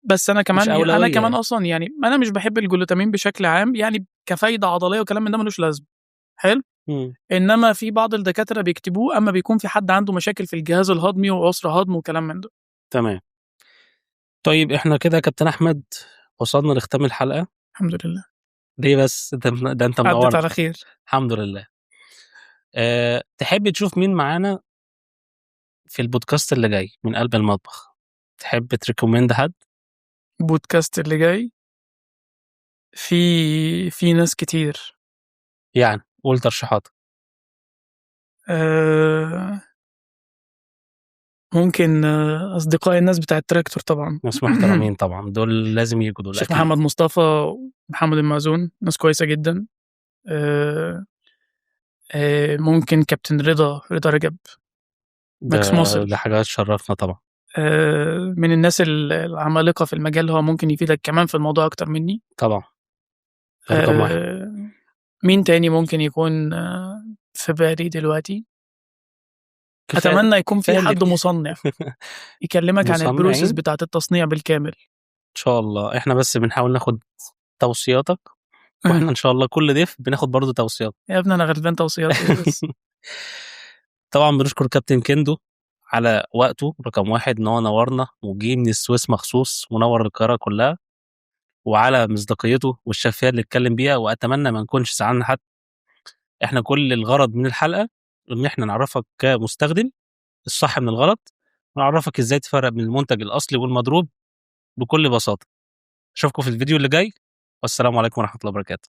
بس انا كمان، مش أولوية انا كمان يعني. اصلا يعني انا مش بحب الجلوتامين بشكل عام، يعني كفايده عضلية وكلام من ده ملوش لازمه. حلو. انما في بعض الدكاترة بيكتبوه اما بيكون في حد عنده مشاكل في الجهاز الهضمي وعسر هضم وكلام من ده. تمام. طيب احنا كده يا كابتن احمد وصلنا لختام الحلقة. الحمد لله. ليه بس؟ ده انت عدت منورنا. على خير الحمد لله. تحب تشوف مين معانا في البودكاست اللي جاي من قلب المطبخ؟ تحب ت recommend حد؟ البودكاست اللي جاي في ناس كتير. يعني قول ترشيحاتك. ممكن أصدقائي الناس بتاع التراكتور طبعا. ناس محترمين طبعا، دول لازم يجوا دول. الشيخ أكيد. محمد مصطفى ومحمد المأذون ناس كويسة جدا. ممكن كابتن رضا رجب، Max Muscle. ده حاجة تشرفنا طبعا. من الناس العمالقة في المجال، هو ممكن يفيدك كمان في الموضوع أكتر مني طبعا. رقم واحد. مين تاني ممكن يكون في بالي دلوقتي؟ كفاية. أتمنى يكون في كفاية حد مصنع يكلمك عن مصنعين؟ ال process بتاعة التصنيع بالكامل. شاء الله. احنا بس بنحاول ناخد توصياتك، واحنا ان شاء الله كل ضيف بناخد برضه توصيات. يا ابني انا غلبان، توصيات إيه بس؟ طبعا بنشكر كابتن كندو على وقته رقم واحد، ان هو نورنا وجي من السويس مخصوص ونور القاهرة كلها، وعلى مصداقيته والشفافيه اللي اتكلم بيها. واتمنى ما نكونش زعلنا حد. احنا كل الغرض من الحلقة ان احنا نعرفك كمستخدم الصح من الغلط، ونعرفك ازاي تفرق بين المنتج الاصلي والمضروب بكل بساطة. اشوفكم في الفيديو اللي جاي، والسلام عليكم ورحمة الله وبركاته.